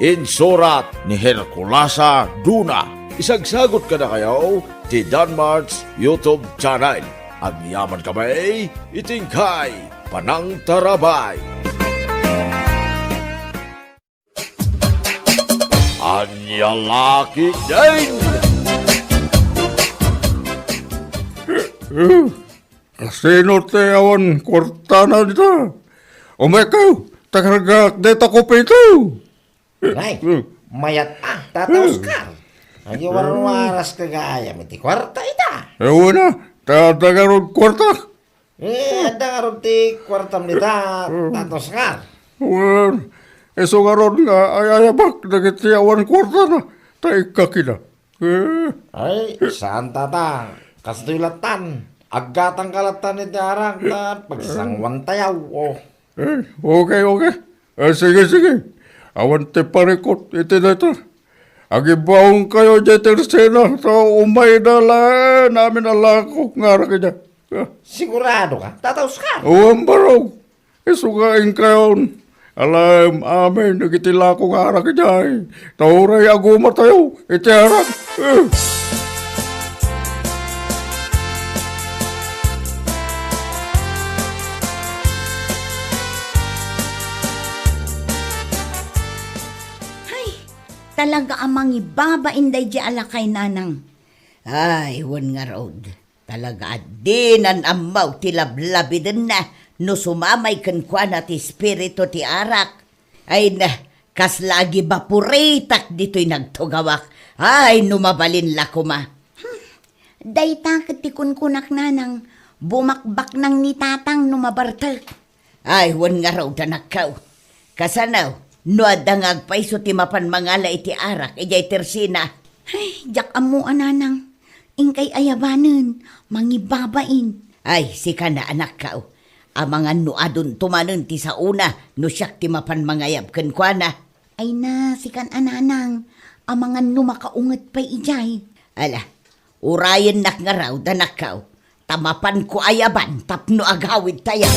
Insurat ni Herculasa Duna. Isagsagot kadakayo ti Danmart's YouTube channel. Agyaman kami iti inkay panangtarabay. Ania La Ketdin. Eh, kasino ti awan kuartana dita? Umaykayo, ta kargaak dayta kopita. Ay, hmm, mayat a, Tata, hmm, Oscar. Ay, warwaras ka gayam iti kuarta ita. Awan a, ta, ta garud kuarta. Eh, adda ngarud ti kuartam dita, hmm, Tata Oscar. Wen, isu ngarud nga ay-ayabak dagiti awan kuartana, ta ikkakida. Eh. Ay, saan, Tata. Kastoy lattan. Aggatangka lattan iti arak ta pagsanguantayo. Oh. Eh, okay, okay. Eh, sige, sige. Awan ti parikut iti dayta. Agibaonkayo diay tersena, ta umayda laeng amin a lakok nga arak idiay. Ah. Sigurado ka, Tata Oscar? Wen, barok. Isu nga inkayon. Alaem amin dagiti lakok nga arak idiay. Ta uray agumatayo iti arak. Eh. Ay, talaga a mangibabain daydiay a lakay, Nanang. Ay, wen ngarud. Talaga a dinan ammo ti lablabidenna no sumamay kenkuana ti espiritu ti arak. Ay na, kasla agibapuritak ditoy nagtugawak. Ay, no mabalin la koma. Hmm. Dayta ket ti kunkunak, Nanang, bumakbaknang ni Tatang no mabartek. Ay, wen ngarud, anakko. Kasano, no adda nga agpayso ti mapan mangala iti arak idiay tersena? Ay, diak ammo a, Nanang. Inkay ayabanen, mangibabain. Ay, sika na, anakko. Amangan no adunto manen ti saona no siak ti mapan mangayab kenkuana. Ay na, sikan a, Nanang. Amangan no makaunget pay idiay. Ala, urayennak ngarud, anakko. Ta mapanko ayaban tapno agawidtayo.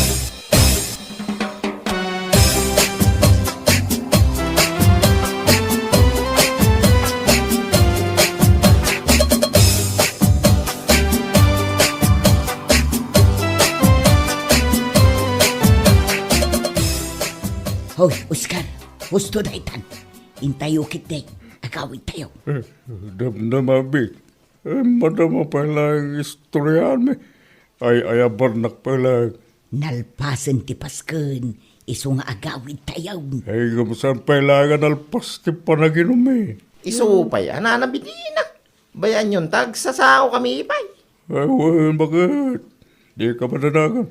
Hoy, Oscar, husto daytan. Intayo ketdi, agawidtayo. Eh, damdama, Bi. Eh, madama pay laeng istoryaanmi. Ay-ayabannak pay laeng. Nalpasen ti pasken, isu nga agawidtayo. Ay, ngem saan pay laeng a nalpas ti panaginummi? Isu pay a nanabidina. Bayaanyon ta agsasaokami pay. Ay, wen, baket? Dika madanagan.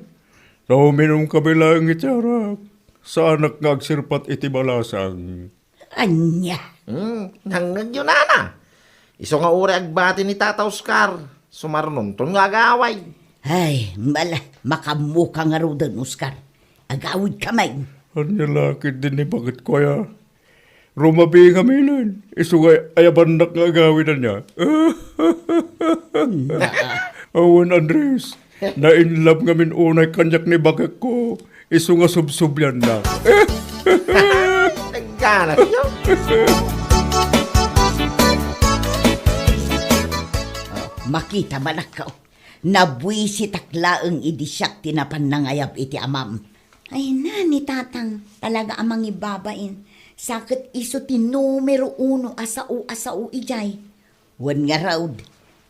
Ta uminumkami laeng iti arak. Saanak nga agsirpat iti balasang. Ania? Hmm, nangngegyo, nana. Isu nga uray agbati ni Tata Oscar, sumarnonton nga agaway. Ay, mala, makammoka ngaruden, Oscar. Agawidka met. Ania la ketdin ni baketko aya? Rumabii ngaminen, isu nga ayabannak nga agawid ania. Awan, Andres. Na-in love ngamin unay kaniak ni baketko, isu nga subsublianna. Nagganat yo. Oh, makita, manakkaw. Nabuisitak laeng idi siak ti napan nangayab iti amam. Ay na, ni Tatang, talaga a mangibabain. Sa ket isu ti numero uno a sao a sao idiay. Wen ngarud,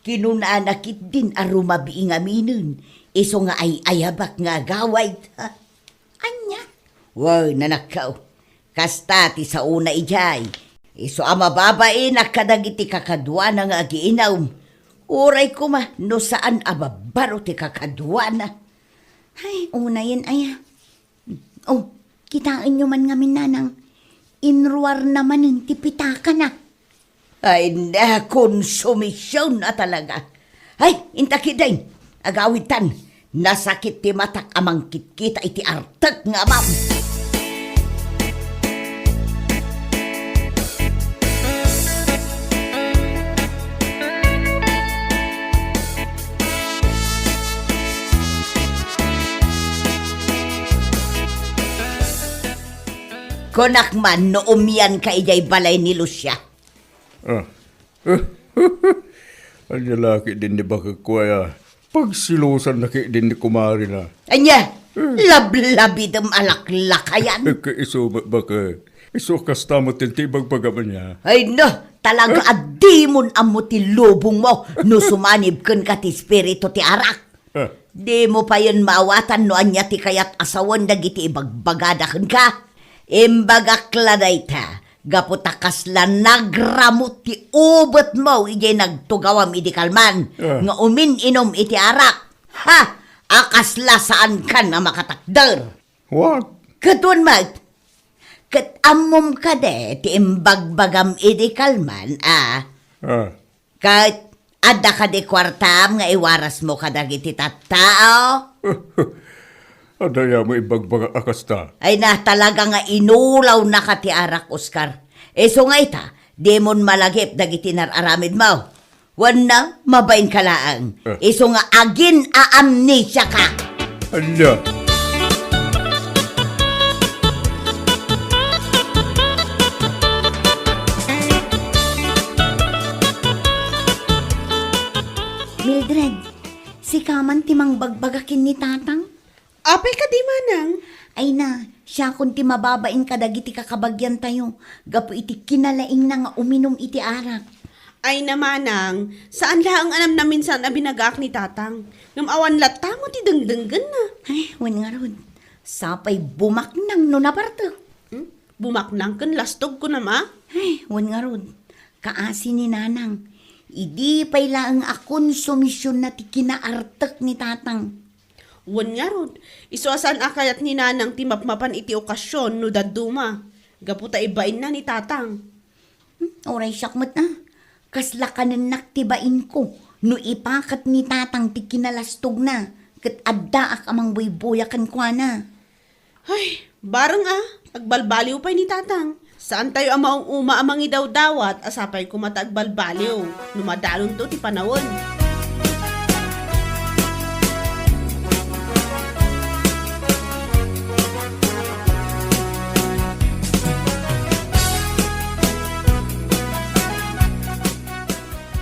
kinunana ketdin a rumabii ngaminen, isu nga ay-ayabak nga agawid. Ha? Ania? Wen, anakko, kasta ti saona idiay. Isu a mababainak kadagiti kakaduana nga agiinum. Uray koma no saan a babbaro ti kakaduana. Ay, unayen aya. Oh, kitaenyo man ngamin, nanang, inruarna manen ti pitakana. Ay, na, konsumision a talaga. Ay, inta ketdin, agawidtan, nasakit ti matak a mangkitkita iti artek nga amam. Kunak man no umianka idiay balay ni Lucia. Ah. Ania la ketdin ni bakekko aya? Pagsilusanna ketdin ni kumarina. Ania? Hmm. Lablabidem a laklakayan. Ket isu met bakek. Isu kasta met ti ibagbagam ania. Ay no, talaga a dimon ammo ti lubongmo no sumanib kenka ti espiritu ti arak. Ah. Dimo payen maawatan no ania ti kayat a sawen dagiti ibagbagada kenka. Imbagak la dayta, gapu ta kasla nagramo ti ubetmo idiay nagtugawam idi kalman, Ah. nga umin-inom iti arak. Ha! A kasla saankan a makatakder. What? Ket wen met, ket ammom kadi ti imbagbagam idi kalman, a? Ah. Ket adda kadi kuartam nga iwarasmo kadagiti tattao? Adda aya mo ibagbagak a kasta? Ay na, talaga nga inulawnaka ti arak, Oscar. Isu nga ita, dimon malagip dagiti nar-aramidmo. Wenno, mabainka laeng. Eh. Isu nga agin-aamnesiaka. Ania? Mildred, sika man ti mangbagbaga ken ni Tatang? Apay kadi, Manang? Ay na, siakon ti mababain kadagiti kakabagiantayo gapu iti kinalaingna nga uminum iti arak. Ay na, Manang, saan laeng a namnaminsan a binagaak ni Tatang. Ngem awan latta mo ti dengdenggenna. Ay, wen ngarud. Sapay bumaknang no nabartek. Hmm? Bumaknang ken lastog kunam a? Ay, wen ngarud. Kaasi ni Nanang. Idi pay laeng a konsumisionna ti kinaartek ni Tatang. Wen ngarud, isu a saan a kayat ni Nanang ti mapmapan iti okasion no dadduma, gapu ta ibainna ni Tatang. Hmm, uray siak met a. Kasla kanennak ti bainko no ipaket ni Tatang ti kinalastogna ket addaak a mangbuybuya kenkuana. Ay, bareng a, agbalbaliw pay ni Tatang. Saantayo a maung-uma a mangidawdawat a sapay koma ta agbalbaliw no madalonto ti panawen.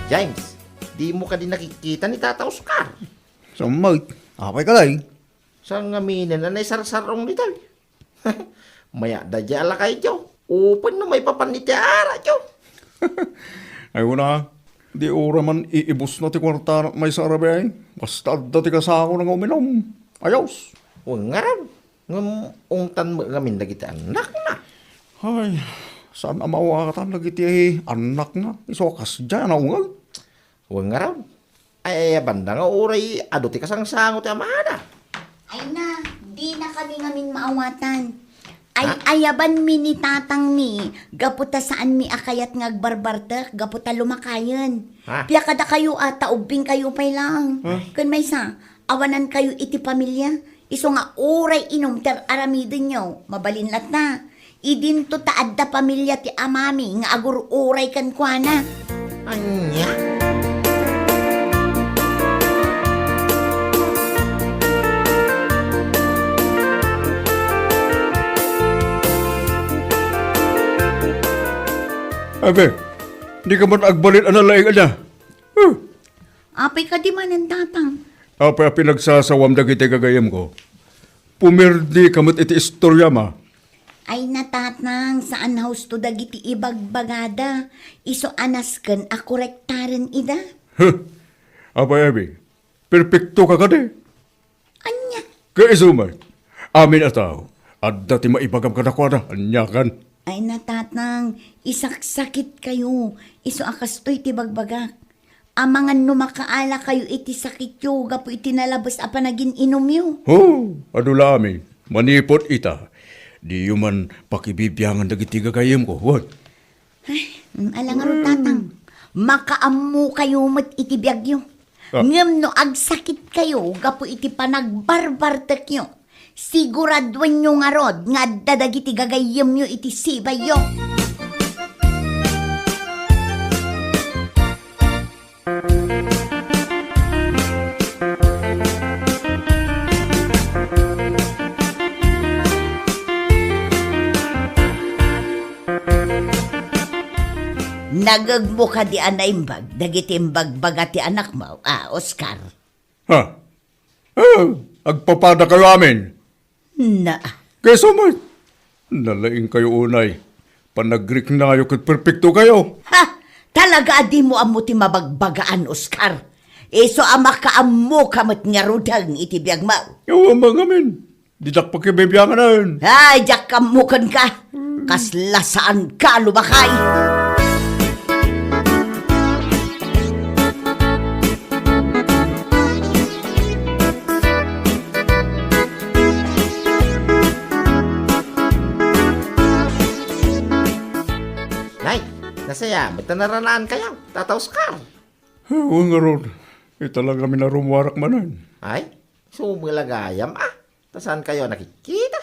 James, dimo kadi nakikita ni Tata Oscar? Saan met? Apay kadi? Saan ngamin a naisarsar-ong ditoy? Mayat da diay a lakayyo. Upen no maipapan iti arakyo. Ay, kuna, di uray man iibusna ti kuartana maysa a rabii. Basta adda ti kasakona nga uminum. Ayos. Wen ngarud, ngem ungtan met ngamin dagiti annakna. Ay, saan a maawatan dagiti annakna. Isu a kasdiay a naungeg. Wen ngarud, ay-ayabanda nga uray adu ti kasangsango ti amada. Ay na, dinakami ngamin maawatan. Ha? Ay-ayabanmi ni tatangmi, gapu ta saanmi a kayat nga agbarbartek, gapu ta lumakayen. Ha? Pia kadakayo a, ta ubbingkayo pay laeng. Ha? Ken maysa, awanankayo iti pamilia, isu nga uray inum ti ar-aramidenyo, mabalin latta. Idinto ta adda pamilia ti amami nga agur-uray kenkuana. Ania? Abe, dika man agbalin a nalaing, ania? Huh. Apay kadi manen, Tatang? Apay a pinagsasawam dagiti gagayyemko? Pumirdika met iti istoriam a. Ay na, Tatang, saan a husto dagiti ibagbagada. Isu a nasken a korektaren ida. Huh! Apay, Abby, perpektoka kadi? Ania? Ket isu met, amin a tao, adda ti maibagam kadakuada, aniakan? Ay na, Tatang, isaksakitkayo. Isu a kastoy ti bagbagak. Amangan no makaalakayo iti sakityo gapu iti nalabes a panagin-inumyo. Ho, adu la amin. Manipud ita, diyo man pakibibiangan dagiti gagayyemko, wen? Ay, mm, ala ngarud, Tatang. Makaammokayo met iti biagyo. Ah. Ngem no agsakitkayo gapu iti panagbarbartekyo, siguraduenyo ngarud nga adda dagiti gagayyemyo iti sibayyo. Nangngegmo kadi a naimbag dagiti imbagbaga ti anakmo, a, Oscar? Ha? Eh, agpapadakayo amin. Na. Kaysa met, nalaingkayo unay. Panagriknayo ket perpektokayo. Ha? Talaga a dimo ammo ti mabagbagaan, Oscar? Isu a makaammoka met ngaruden iti biagmo. Awan ngamin. Didak pakibibianganen. Ay, diak kammo kenka. Kasla saanka a lumakay. Nay, nasaya, ba't naranaankayo, Tata Oscar? Wen ngarud, ita la ngamin a rummuarak manen. Ay, sumulagayam, a. Ta saankayo a nakitkita?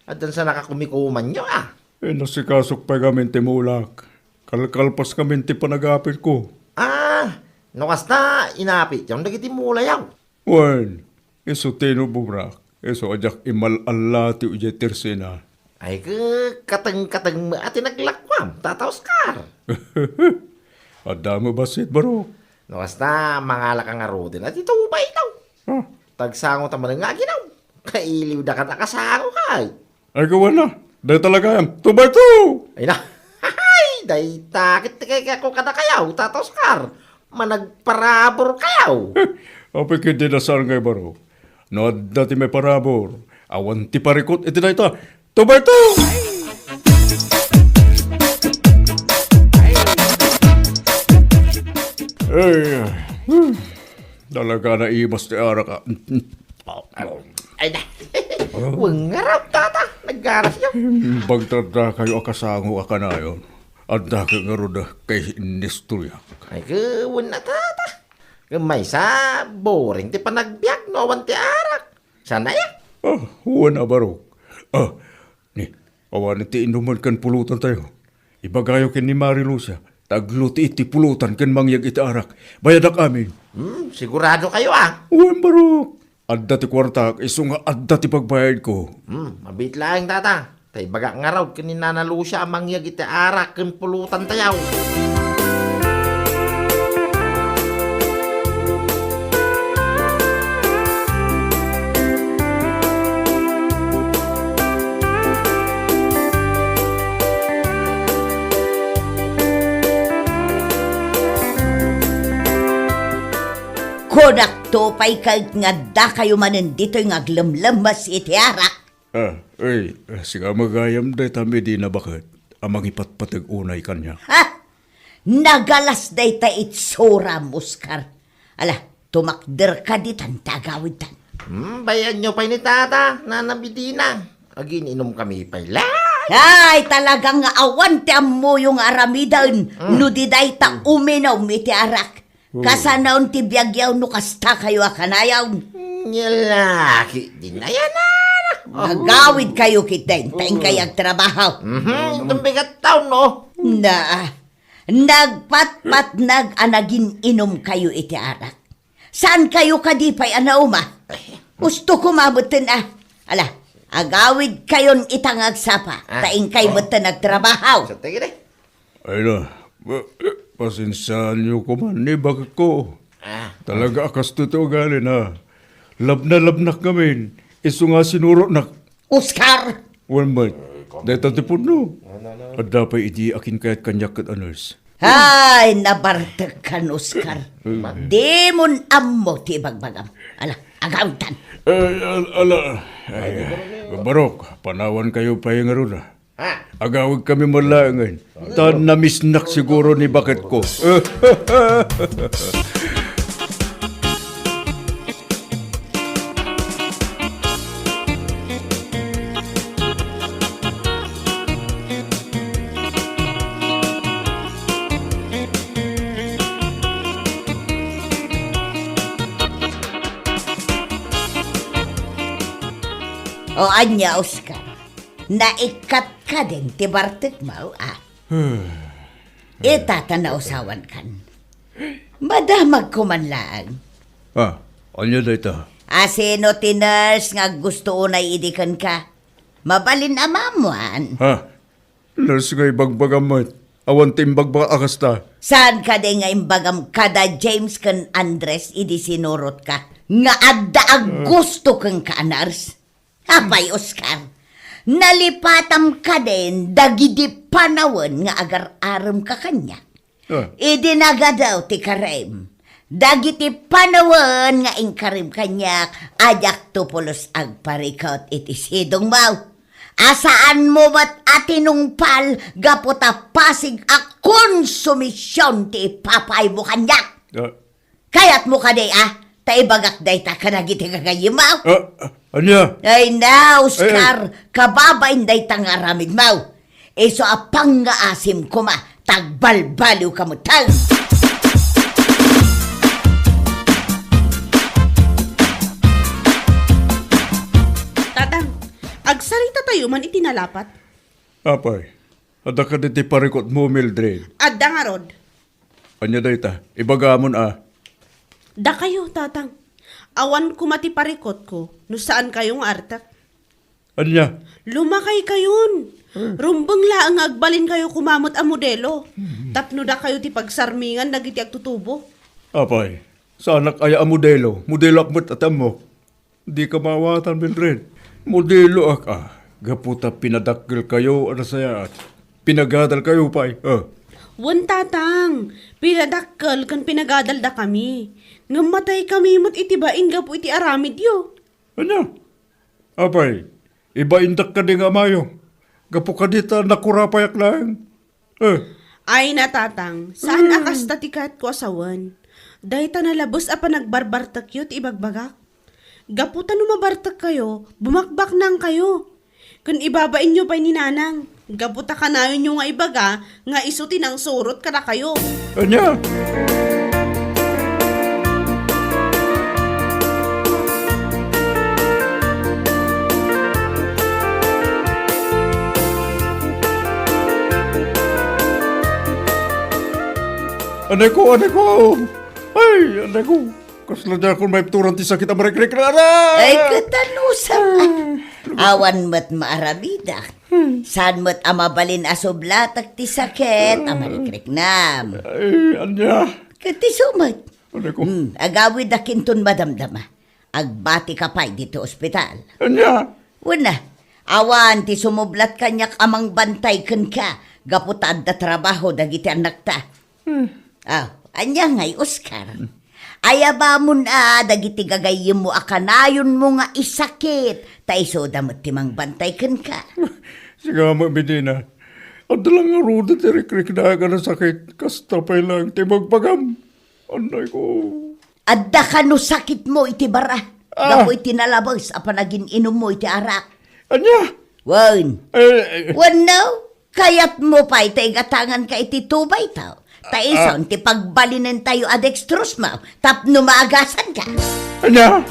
Addan sa nakakumikumanyo, a. Inasikasok pay ngamin ti mulak. Kalkalpas ngamin ti panagapitko. A, no kasta, inapityo dagiti mulayo. Wen, isu ti inubobrak, isu a diak imal-allatiw idiay tersena. Ay, ke-, kateng-kateng met a ti naglakuam, Tata Oscar. Adda met bassit, Barok. No kasta, mangalaka ngaruden a ti tubaytaw. Ah. Ta agsangota manen nga aginum. Kailiwda kada kasango kay. Ay, gawana. Dayta la gayam. Two by two! Ay na. Ay, dayta ket ti kayatko kadakayo, Tata Oscar. Managparaburkayo. Apay ket dina saan ngay, Barok? No adda ti maiparabur, awan ti parikut iti dayta. Two by two! Ay, hmm, talaga naimas ti arak, a. Ay, na. Wen ngarud, Tata. Naggarasyo. Imbag ta addakayo a kasango a kanayon. Adda ket ngarud kay inistoriak. Ay, ke-, wen a, Tata. Ngem maysa, boring ti panagbiag no awan ti arak. Saan aya? Ah, wen a, Barok. Ah, ni, awan ti inuman ken pulutantayo. Ibagayo ken ni Mari Lucia, ta aglutii ti pulutan ken mangyeg iti arak. Bayadak amin. Hmm, siguradokayo, a? Wen, Barok. Adda ti kuartak, isu nga adda ti pagbayadko. Hmm, mabiit laeng, Tata. Ta ibagak ngarud ken ni Nana Lucia a mangyeg iti arak ken pulutantayo. Kunakto pay ket nga addakayo manen ditoy nga aglemlemmes iti arak. Ah, ay, ah, sika met gayam dayta Medina baket a mangipatpateg unay kaniak. Ha? Nagalas dayta itsuram, Oscar. Ala, tumakderka ditan ta agawidtan. Hmm, bay-anyo pay ni Tata, Nana Medina. Agin-inumkami pay la. Ay, talaga nga awan ti ammoyo nga aramiden, hmm, no di dayta, hmm, uminum iti arak. Oh. Kasanaon ti biagyo no kastakayo a kanayon. Nia la ketdin, ayan a. Agawidkayo ketdin, ta inkay agtrabaho. Mhm, inton bigat taon, no? Na, nagpatpatnag a nagin-inumkayo iti arak. Saankayo kadi pay a nauma? Husto koma metten a. Ala, agawidkayon ita nga agsapa, ah, ta inkay metten agtrabaho. Sa tigil, eh. Ay na, eh, eh, pasensiaanyo koman ni baketko. Ah. Talaga a kastoy ti ugalina. Labnalabnak ngamin, isu nga sinurotnak. Oscar! Wen met, dayta ti pudno. Adda pay idi a kinkayat kaniak ket a nurse. Ay, nabartekkan, Oscar. Dimon ammo ti ibagbagam. Ala, agawidtan. Ay, al-, ala. Ay, Barok, panawankayo pay ngarud, a. Ha? Agawidkami met laengen. Ta namisnak siguro ni baketko. O ania, Oscar? Naikkat kadin ti bartekmo, a? Ita ta nausawankan. Madamagko man laeng. Ah, ania dayta? A, sino ti nurse nga aggusto unay idi kenka? Mabalin a maammuan. Ha? Nurse nga ibagbagam met. Awan ti imbagbaga a kasta. Saan kadi nga imbagam kada James ken Andres idi sinurotka nga adda a gusto kenka a nurse? Apay, Oscar, nalipatam kadin dagidi panawen nga agar-aremka kaniak? Ah. Idi nagadaw ti karim, dagiti panawen nga inkarim kaniak, a diakto pulos agparikut iti sidongmo. A saanmo met a tinungpal gapu ta pasig a konsumision ti ipapaaymo kaniak. Ah. Kayatmo kadi a ta ibagak dayta kadagiti gagayyemmo? Ah, ah, ania? Ay na, Oscar, Eh, eh. kababain dayta nga aramidmo. Isu a pangngaasim koma, ta agbalbaliwka metten. Tatang, agsarita tayo man iti nalapat. Apay, adda kadi ti parikutmo, Mildred? Adda ngarud. Ania dayta? Ibagamon a. Dakayo, Tatang. Awan koma ti parikutko no saan kayo nga artek. Ania? Lumakay kayon. Hmm. Rumbeng laeng nga agbalin kayo koma met a modelo. Hmm. Tapno dakayo ti pagsarmingan dagiti agtutubo. Apay, saanak aya a modelo? Modeloak met a ti ammok. Dika maawatan, Mildred. Modeloak a, gapu ta pinadakkel kayo a nasayaat. Pinagadal kayo pay, eh. Wen, Tatang, pinadakkel ken pinagadal dakami. Ngem matay kami met iti bain gapu iti aramidyo. Ania? Apay, ibaindak kadi nga amayo. Gapu kadi ta nakurapayak laeng. Eh. Ay na, Tatang, saan a kasta ti kayatko a sawen. Dayta nalabes a panagbarbartekyo ti ibagbagak. Gapu ta no mabartek kayo, bumakbaknang kayo. Ken ibabainyo pay ni Nanang. Gapu ta kanayonyo nga ibaga nga isu ti nangsurot kadakayo. Ania? Anay ko, anay ko! Ay, anay ko! Kasla diakon maipturan ti sakit a marikrik na, aray! Ay, ket anusam, ah. Awan met maaramidak. Saan met a mabalin a sublatek ti sakit a marikriknam. Ay, ania? Ket isu met. Anay ko. Hmm, agawidak inton madamdama. Agbatika pay ditoy ospital. Ania? Wen a, awan ti sumublat kaniak a mangbantay kenka gapu ta adda trabaho dagiti annakta. Hmm. Ah, ania ngay, Oscar? Ayabamon a dagiti gagayyemmo a kanayonmo nga isakit, ta isuda met ti mangbantay kenka. Sika met, Medina. Adda la ngaruden ti rikriknaek a nasakit, kasta pay laeng ti ibagbagam. Anay ko. Adda kano sakitmo iti bara, Ah. gapu iti nalabes a panagin-inummo iti arak. Ania? Wen. Eh, eh. Wenno, kayatmo pay ta igatanganka iti tubaytayo. Ta Ah. ison ti pagbalinentayo a dextrose mo tapno maagasanka. Ania?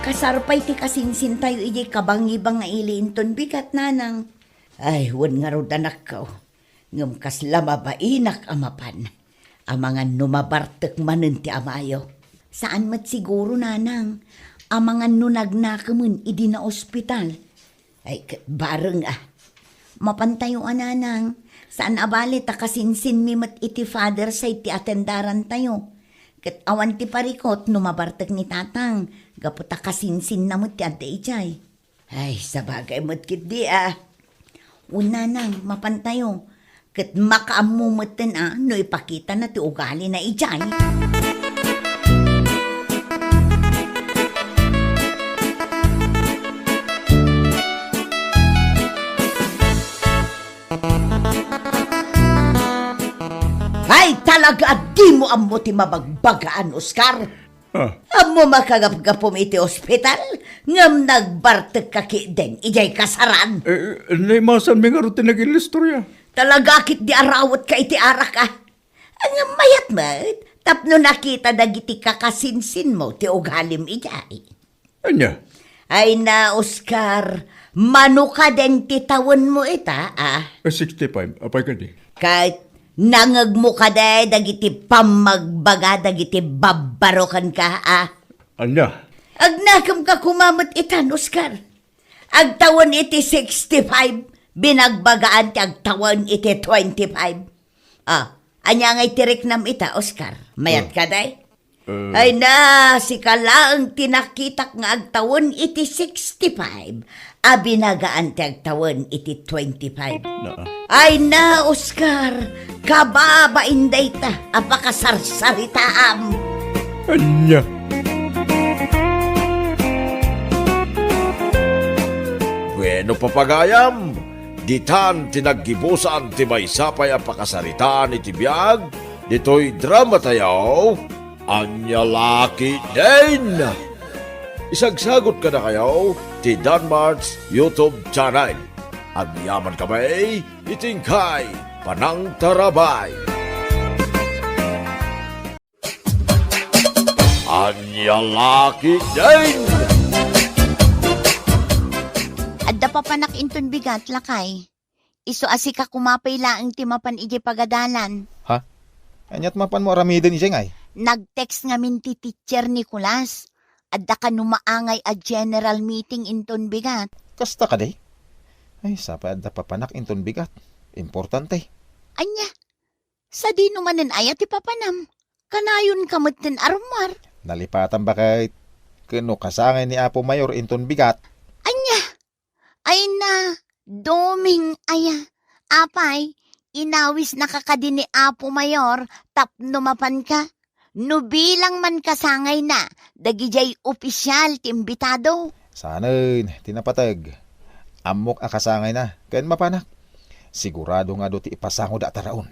Kasar pay ti kasinsintayo idiay kabangibang nga ili inton bigat, Nanang. Ay, wen ngarud, anakko. Ngem kasla mabainak a mapan. Amangan no mabartek manen ti amayo. Saan met siguro, Nanang. Amangan no nagnakemen idi naospital. Ay, ket bareng a. Mapantayo a, Nanang. Saan a bale ta kasinsinmi met iti father side ti atendarantayo. Ket awan ti parikut no mabartek ni Tatang, gapu ta kasinsinna met ti adda idiay. Ay, sabagay met ketdi a. Wen, Nanang, mapantayo. Ket makaammo metten a no ipakitana ti ugalina idiay. Ay, talaga a dimo ammo ti mabagbagaan, Oscar. Ah. Ammo makagapgapum iti ospital, ngem nagbartekka ketdin idiay kasaran. Eh, naimasanmi ngarud ti nagin-istoria. Talaga ketdi a rawetka iti arak a. Ngem mayat met, tapno nakita dagiti kakasinsinmo ti ugalim idiay. Ania? Ay na, Oscar, mano kadin ti tawenmo ita, a? Eh, sixty-five. Apay kadi? Ket Nangngegmo kadi dagiti pammagbaga dagiti babbaro kenka, a? Ania? Agnakemka koma met itan, Oscar. Agtawen iti sixty-five, binagbagaan ti agtawen iti twenty-five. Ah, ania ngay ti riknam ita, Oscar? Mayat Ah. kadi? Eh. Ay na, sika laeng ti nakitak nga agtawen iti sixty-five, a binagaan ti agtawen iti twenty-five. Naa. Ay na, Oscar, kababain dayta a pakasarsaritaam. Ania? Bueno, papagayam, ditan ti naggibusan ti maysa pay a pakasaritaan iti biag ditoy dramatayo. Ania la ketdin? Isagsagot kadakayo ti Danmart's YouTube channel. Agyamankami iti inkay panangtarabay. Ania la ketdin? Adda papanak inton bigat, lakay. Isu a sika koma pay laeng ti mapan idiay pagadalan. Ha? Aniat mapanmo aramiden idiay ngay? Nag-text ngamin ti Teacher Nicolas. Adda kano maangay a general meeting inton bigat. Kasta kadi? Ay, sapay adda papanak inton bigat. Importante. Ania? Sadino manen aya ti papanam? Kanayonka metten a rummuar. Nalipatan, baket. Ken no kasangay ni Apo Mayor inton bigat. Ania? Ay na, Doming aya. Apay, inawisnaka kadi ni Apo Mayor tapno mapanka? No bilang man kasangayna, dagidiay opisial ti imbitado. Saanen ti napateg. Ammok a kasangayna ken mapanak. Sigurado nga adu ti ipasangoda a taraon.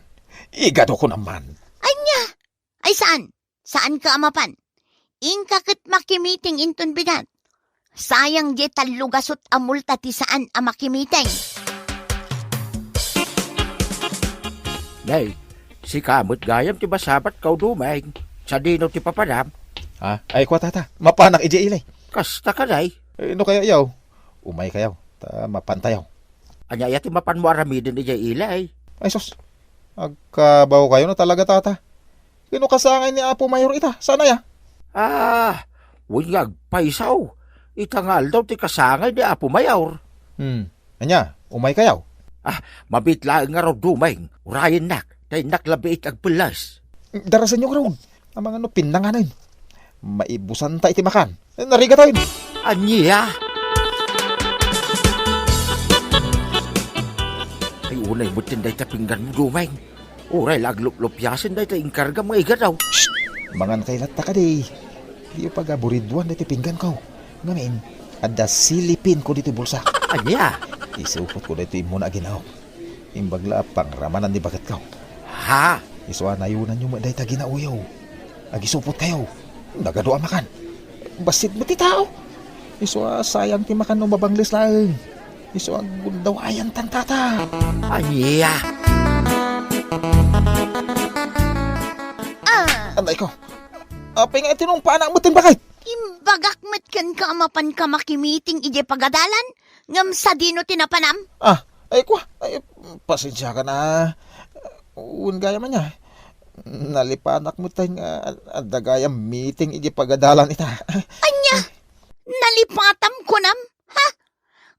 Igado ko naman. Ania? Ay saan? Saanka a mapan? Inka ket makimiting inton bigat. Sayang diay tallo gasut a multa ti saan a makimiting. Nay, sika met gayam ti masabatko, Doming. Sadino ti papanam? Ha? Ay, kua, tata. Mapanak idiay ili. Kasta kadi? Eh, no kaya yaw? Umaykayo, ta mapantayo. Ania aya ti mapanmo aramiden idiay ili? Ay, sus. Agkabawkayo na talaga, tata. Ken no kasangay ni Apo Mayor ita, saan aya? Ah, wen nga agpayso. Ita nga aldaw ti kasangay ni Apo Mayor. Hmm. Ania, umaykayo? Ah, mabiit laeng ngarud, Doming. Urayennak, ta innak labi iti agpellas. Darasenyo ngarud. Amangan no pinnanganen. Maibusanta iti makan. Narigatayon. Ania? Ay, unay metten dayta pingganmo, Doming. Uray la agluplupiasen dayta inkargam nga igado. Shh! Mangan kay latta kadi. Diyo pagaburiduan dayta pingganko. Ngamin, adda silipinko ditoy bulsa. Ania? Isupotko daytoy immuna a ginaok. Imbag la a pangramanan ni baketko. Ha? Isu a nayonanyo met dayta ginaoyo. Agisupotkayo. Nagadu a makan. Bassit met ti tao. Isu a sayang ti makan no mabangles laeng. Isu a gundawayanta, tata. Ania? Ah. Anay ko. Apay nga iti nung panak met ti bakit? Imbagak met kenka a mapanka makimiting idiay pagadalan, ngem sadino ti napanam? Ah, ay, kua, ay, pasensiakan a. Wen gayam ania. Nalipanak met tay nga adda gayam meeting idiay pagadalan ita. Ania? Nalipatam kunam? Ha?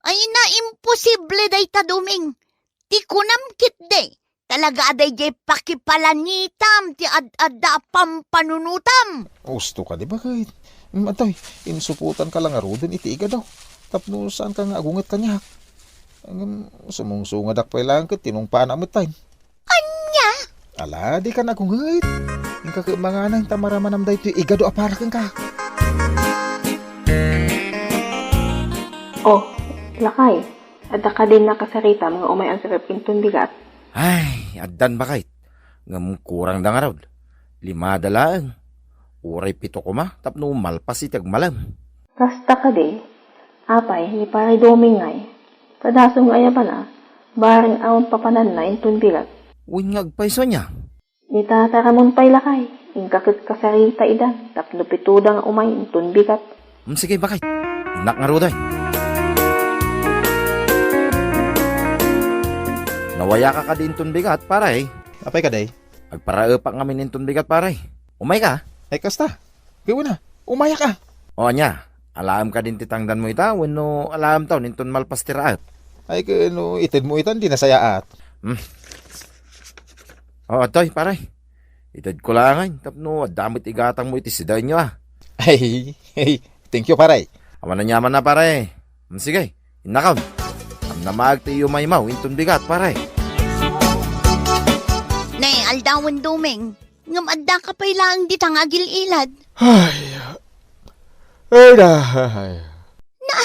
Ay na, imposible dayta, Doming. Ti kunam ketdi, talaga a daydiay pakipalangitam ti ad-adda a pampanunotam. Usto kadi, baket. Mm, antoy, insupotanka la ngaruden iti igado. Tapno saanka nga agunget kaniak. Ngem sumungsungadak pay laeng ket tinungpana met tay. Ania? Ala, dika nagunget. Inka ket manganay ta maramanam daytoy igado a para kenka. Oh, lakay, adda kadin nakasaritam nga umay agserrep inton bigat? Ay, addan, baket. Ngem kurangda ngarud. Limada laeng. Uray pito koma tapno malpas iti agmalem. Kasta kadi, apay, ni Pare Doming ngay, kadaso nga ayabana, bareng awan papananna inton bigat. Wen nga agpayso ania? Ni Tata Ramon pay lakay, inka ket kasarita ida, tapno pitoda nga umay inton bigat. Hmm, sige, baket. Innak ngaruden. Nawayaka kadi inton bigat, pare? Apay kadi? Agparaepak ngamin inton bigat, pare. Umayka? Ay, kasta. Gawin na. Umayak a. O, ania? Alaem kadin ti tangdanmo ita wenno alaemtaw inton malpas ti raep? Ay, ken no itedmo itan, di nasayaat. Hmm. O, adtoy, pare. Itedko laengen tapno adda met igatangmo iti sidenyo a. Ay, ay, thank you, pare. Awan aniamanna, pare. Hmm, sige, innakon. Amnamaek ti iumaymaw inton bigat, pare. Ne, aldawen, Doming. Ngem addaka pay laeng dita nga agil-ilad. Ay, Erda, ay. Na,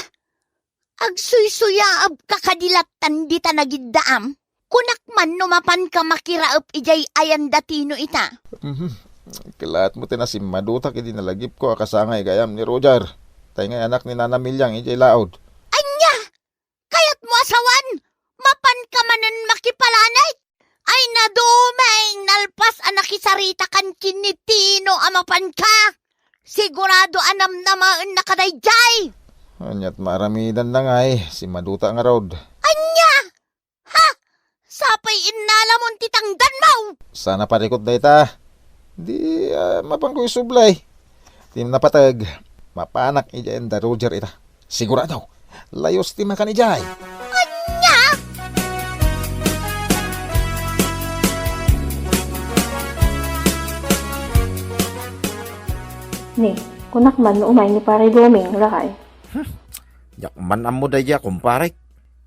agsuysuyaabka kadi lattan dita nagiddaam? Kunak man no mapanka makiraep idiay ayan da Tino ita. Mhm. Kelaat met ti nasimmadutak idi nalagipko a kasangay gayam ni Roger. Tay ngay anak ni Nana Miliang idiay laod. Ania? Kayatmo a sawan? Mapanka manen makipalanit? Ay, na, Doming, nalpas a nakisaritakan ken ni Tino a mapanka. Sigurado a namnamaennaka daydiay. Ania't maaramidanna ngay, simmaduta ngarud. Ania? Ha? Sapay innalamon ti tangdanmo! Sana parikot dayta. Di, ah, mapanko isublay. Ti napateg, mapanak idiay ayan da Roger ita. Sigurado, layos ti makan idiay. Ania? Ni, kunak man no umay ni Pare Doming, lakay. Hmm. Diak man ammo daydiay a kumparek.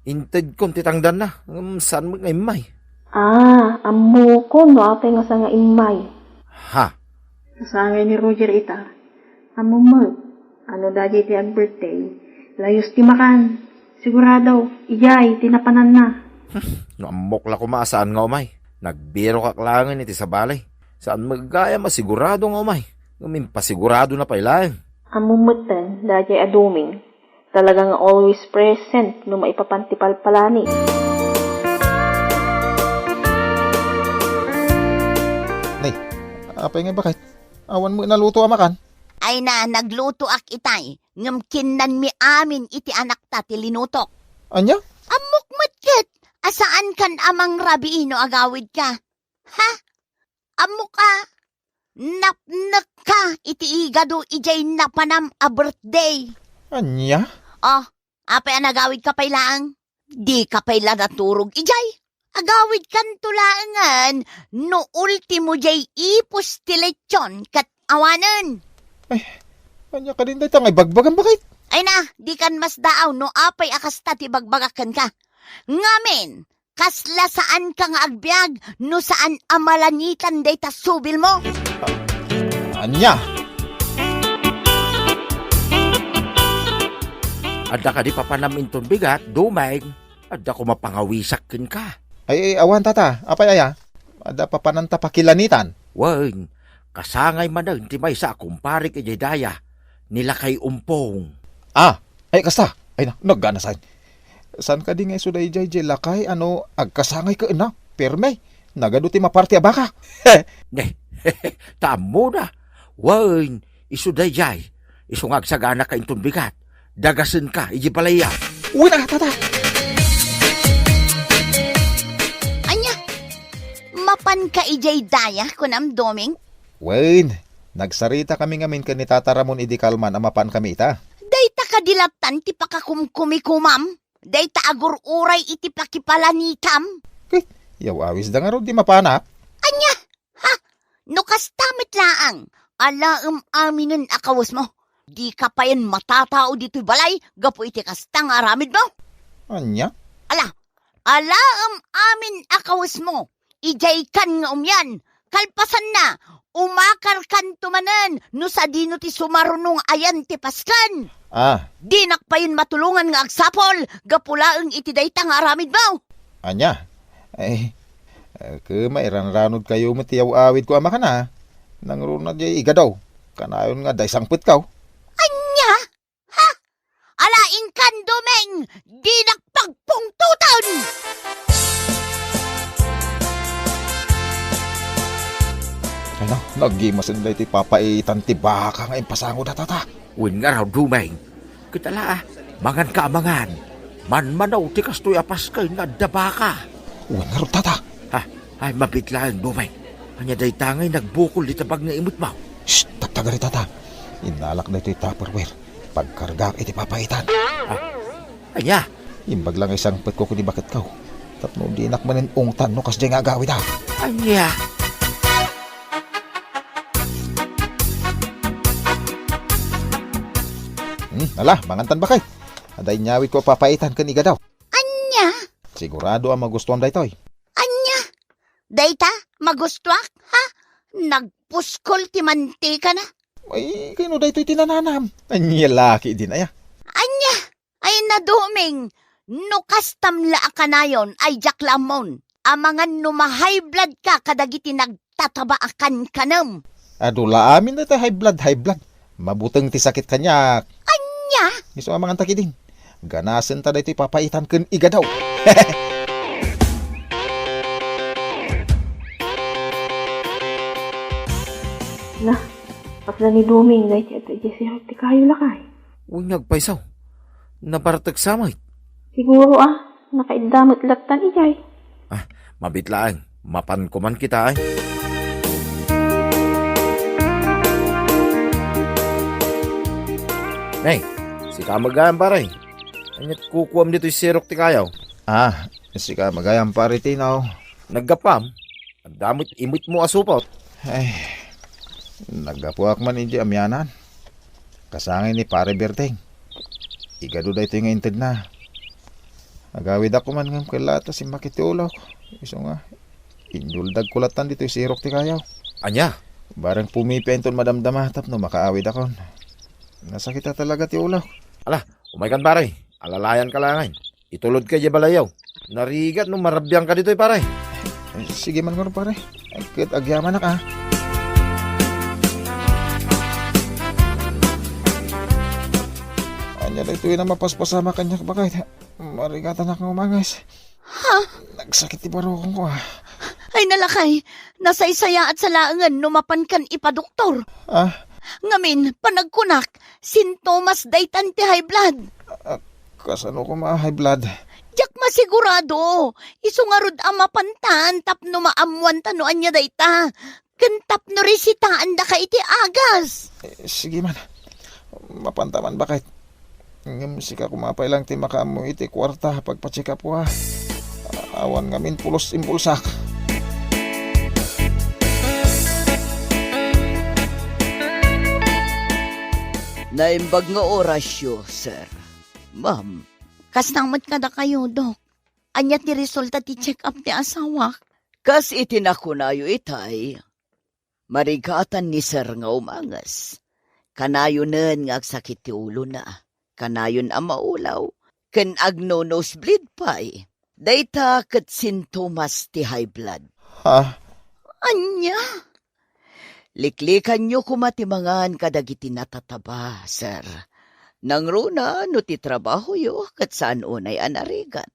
Intedkon ti tangdanna, ngem saan met nga immay. Ah, ammokon no apay nga saan nga immay. Ha? Kasangay ni Roger ita. Ammom met, no daydiay ti ag-birthday, layos ti makan. Sigurado, idiay ti napananna. Hmm, no ammok la koma a saan nga umay. Nagbirokak laengen iti sabali. Saan met gayam a sigurado nga umay. Ngem impasiguradona pay laeng. Ammom metten, daydiay a Doming. Talaga nga always present no maipapan ti palpalani. Nay, apay nga bakit? Awan mo naluto a makan? Ay na, naglutoak itay, ngem kinnanmi amin iti anakta ti linutok. Ania? Ammok met ket, a saankan a mangrabii no agawidka. Ha? Ammok a, napnekka iti igado idiay napanam a birthday. Ania? Oh, apay a nagawidka pay laeng? Dika pay la naturog idiay. Agawidkanto laengen no ultimo diay ipus ti lechon ket awanen. Ay, ania kadin dayta nga ibagbagam, bakit? Ay na, dikan masdaaw no apay a kasta ti ibagbagak kenka. Ngamin, kasla saanka nga agbiag no saan a malanitan dayta subilmo? Ania? Adda kadi papanam inton bigat, Doming? Adda koma pangawisak kenka. Ay, ay, awan, tata. Apay aya? Adda papananta pakilanitan. Wen, kasangay manen ti maysa a kumparek idiay daya, ni Lakay Umpong. Ah, ay, kasta. Ay na, naganasan. Saan kadi nga isu daydiay, diay lakay, ano, agkasangay ken na? Perme. Nagadu ti maparti a baka. Ne, ta ammona. Wen, isu daydiay. Isu nga agsagana ka inton bigat. Dagasen ka, iji balaya. Uy na, tata! Anya? Mapan ka idiay daya, kunam, Doming? Wen, nagsarita kami ngamin ken ni Tata Ramon idi kalman a mapan kami ita. Dayta kadi lattan ti pakakumkumikumam? Dayta agur-uray iti pakipalanitam? Ket, yaw-awisda ngarud ti mapanak. Anya? Ha? No kasta met laeng, alaem aminen a kawesmo. Dika payen matatao ditoy balay gapu iti kasta nga aramidmo. Anya? Ala, alaem amin a kawesmo. Idiaykan nga umian, kalpasanna, umakarkanto manen no sadino ti sumaruno nga ayan ti pasken. Ah. Dinak payen matulongan nga agsapol gapu laeng iti dayta nga aramidmo. Anya? Ay, eh, kema, iranranod kayo met ti yaw-awid ko a makana. Nangruna di igadaw. Kanayon nga adda isangpet kaw. Anya? Ha? Ala, inkan, Doming, dinak pagpungtotan! Ay na, nagimasen da iti papaitan ti baka nga impasango da, tata. Wen ngarud, Doming. Ket ala, mangan ka a mangan. Manmanaw ti kastoy a pasken nga adda baka. Wen ngarud, tata. Ha? Ay, mabiit laeng, Bobay. Ania dayta ngay nagbukol iti tabag nga imutmo? Shh! Tagtagari, tata. Innalak daytoy Tupperware. Pagkargaak iti papaitan. Ah, ania? Imbag lang isangpetko ken ni baketko. Tapno dinak manen ungtan no kasdiay nga agawid, a. Ania? Hmm, ala, mangantan, baket. Adda inyawidko a papaitan ken igadaw. Ania? Sigurado a magustuam daytoy. Ania? Dayta? Magustuak? Ha? Nagpuskol ti mantikana? Ay, kayno daytoy ti nananam? Ania la ketdin aya? Ania? Ay, na, Doming, no kastam la a kanayon, ay diak la ammon. Amangan no ma-high blood ka kadagiti nagtataba a kankanem. Adu la amin dayta high blood, high blood. Mabuteng ti sakit kaniak. Ania? Isu a manganta ketdin. Ganasenta daytoy papaitan ken igadaw. Na, kasla ni Doming, dayta, dayta, dayta, ti kayo lakay. Uy, nagpaysaw. Napartek sa met. Siguro, a, nakaidda met lattan idiay. Ah, mabiit laeng. Mapanko man kita, ay. Nay, sika met gayam, pare. Aniat kukuam ditoy sirok ti kayo? Ah, sika met gayam, pare Tino. Naggapuam? Adda met imutmo a supot. Ay, naggapuak man idiay amianan. Kasangay ni Pare Berteng. Igadu daytoy nga intedna. Agawidak man ngem ket la ta simmakit ti ulok. Isu nga, inyuldagko lattan ditoy sirok ti kayo. Ania? Bareng pumipienton madamdama tapno makaawidakon. Nasakita talaga ti ulok. Ala, umaykan, pare. Alalayanka laengen. Itulodka idiay balayyo. Narigat no marabiangka ditoy, pare. Eh, sige man ngarud, pare. Eh, ket agyamanak, a. Ania daytoy a mapaspasamak kaniak, baket? Marigatanak nga umanges. Ha? Nagsakit ti barukongko, a. Ay, nalakay. Nasaysayaat sa laengen no mapankan ipadoktor. Ah? Ngamin, panagkunak, sintomas daytan ti high blood. Ah, kasano koma a high blood? Diak masigurado. Isu ngarud a mapantan tapno maammuanta no ania dayta. Ken tapno resitaandaka iti agas. Eh, sige man. Mapanta man, baket. Ngem sika koma pay lang ti makaammo iti kuarta pagpa-check-up ko, a. Awan ngamin pulos impulsak. Naimbag nga orasyo, sir. Ma'am. Kasna met kadakayo, Dok. Ania ti resulta ti check-up ti asawak? Kas iti nakunayo itay, marigatan ni sir nga umanges. Kanayonen nga agsakit ti ulona. Kanayon a maulaw. Ken agno-nosebleed pay. Dayta ket sintomas ti high blood. Ha? Ania? Liklikanyo koma ti mangan kadagiti natataba, sir. Nangruna no ti trabahoyo ket saan unay a narigat.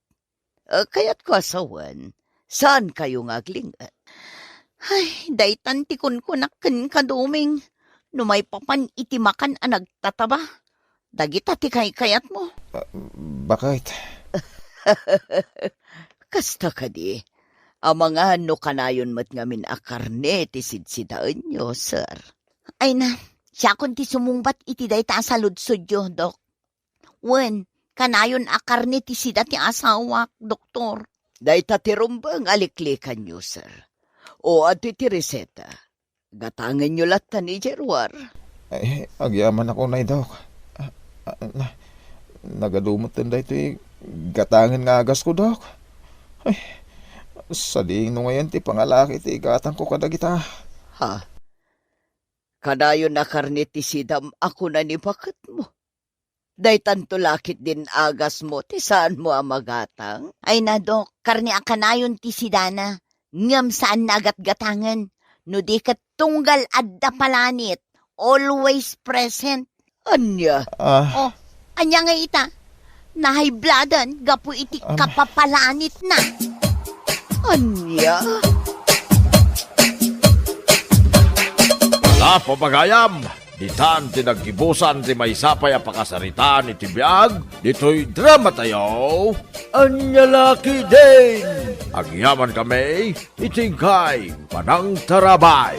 Eh, kayatko a sawen, saankayo nga agling-et? Ay, daytan ti kunkunak kenka, Doming, no maipapan iti makan a nagtataba. Dagita ti kaykayatmo. Ah, baket. Kasta kadi, amangan no kanayon met ngamin a karne ti sidsidaenyo, sir. Ay na, siakon ti sumungbat iti dayta a saludsodyo, Dok. Wen, kanayon a karne ti sida ti asawak, Doktor. Dayta ti rumbeng a liklikanyo, sir. O, adtoy ti reseta. Gatangenyo lattan idiay ruar. Ay, agyamanak unay, Dok. Ah, ah, na, nagadu metten daytoy gatangen nga agasko, Dok. Ay, sadino ngayen ti pangalaki ti igatangko kadagita? Ha? Kanayon a karne ti sidam a kuna ni baketmo. Daytanto la ketdin agasmo ti saanmo a magatang? Ay na, Dok, karne a kanayon ti sidana, ngem saanna a gatgatangen. No di ket tunggal adda palanit, always present. Ania? Ah. Oh, ania ngay ita? Nahaybladan gapu iti Am- kapapalanitna. Ania? Ala, papagayam! Ditan ti naggibusan ti maysa pay a pakasaritaan iti biag ditoy dramatayo. Ania la ketdin? Agyamankami iti inkay panangtarabay.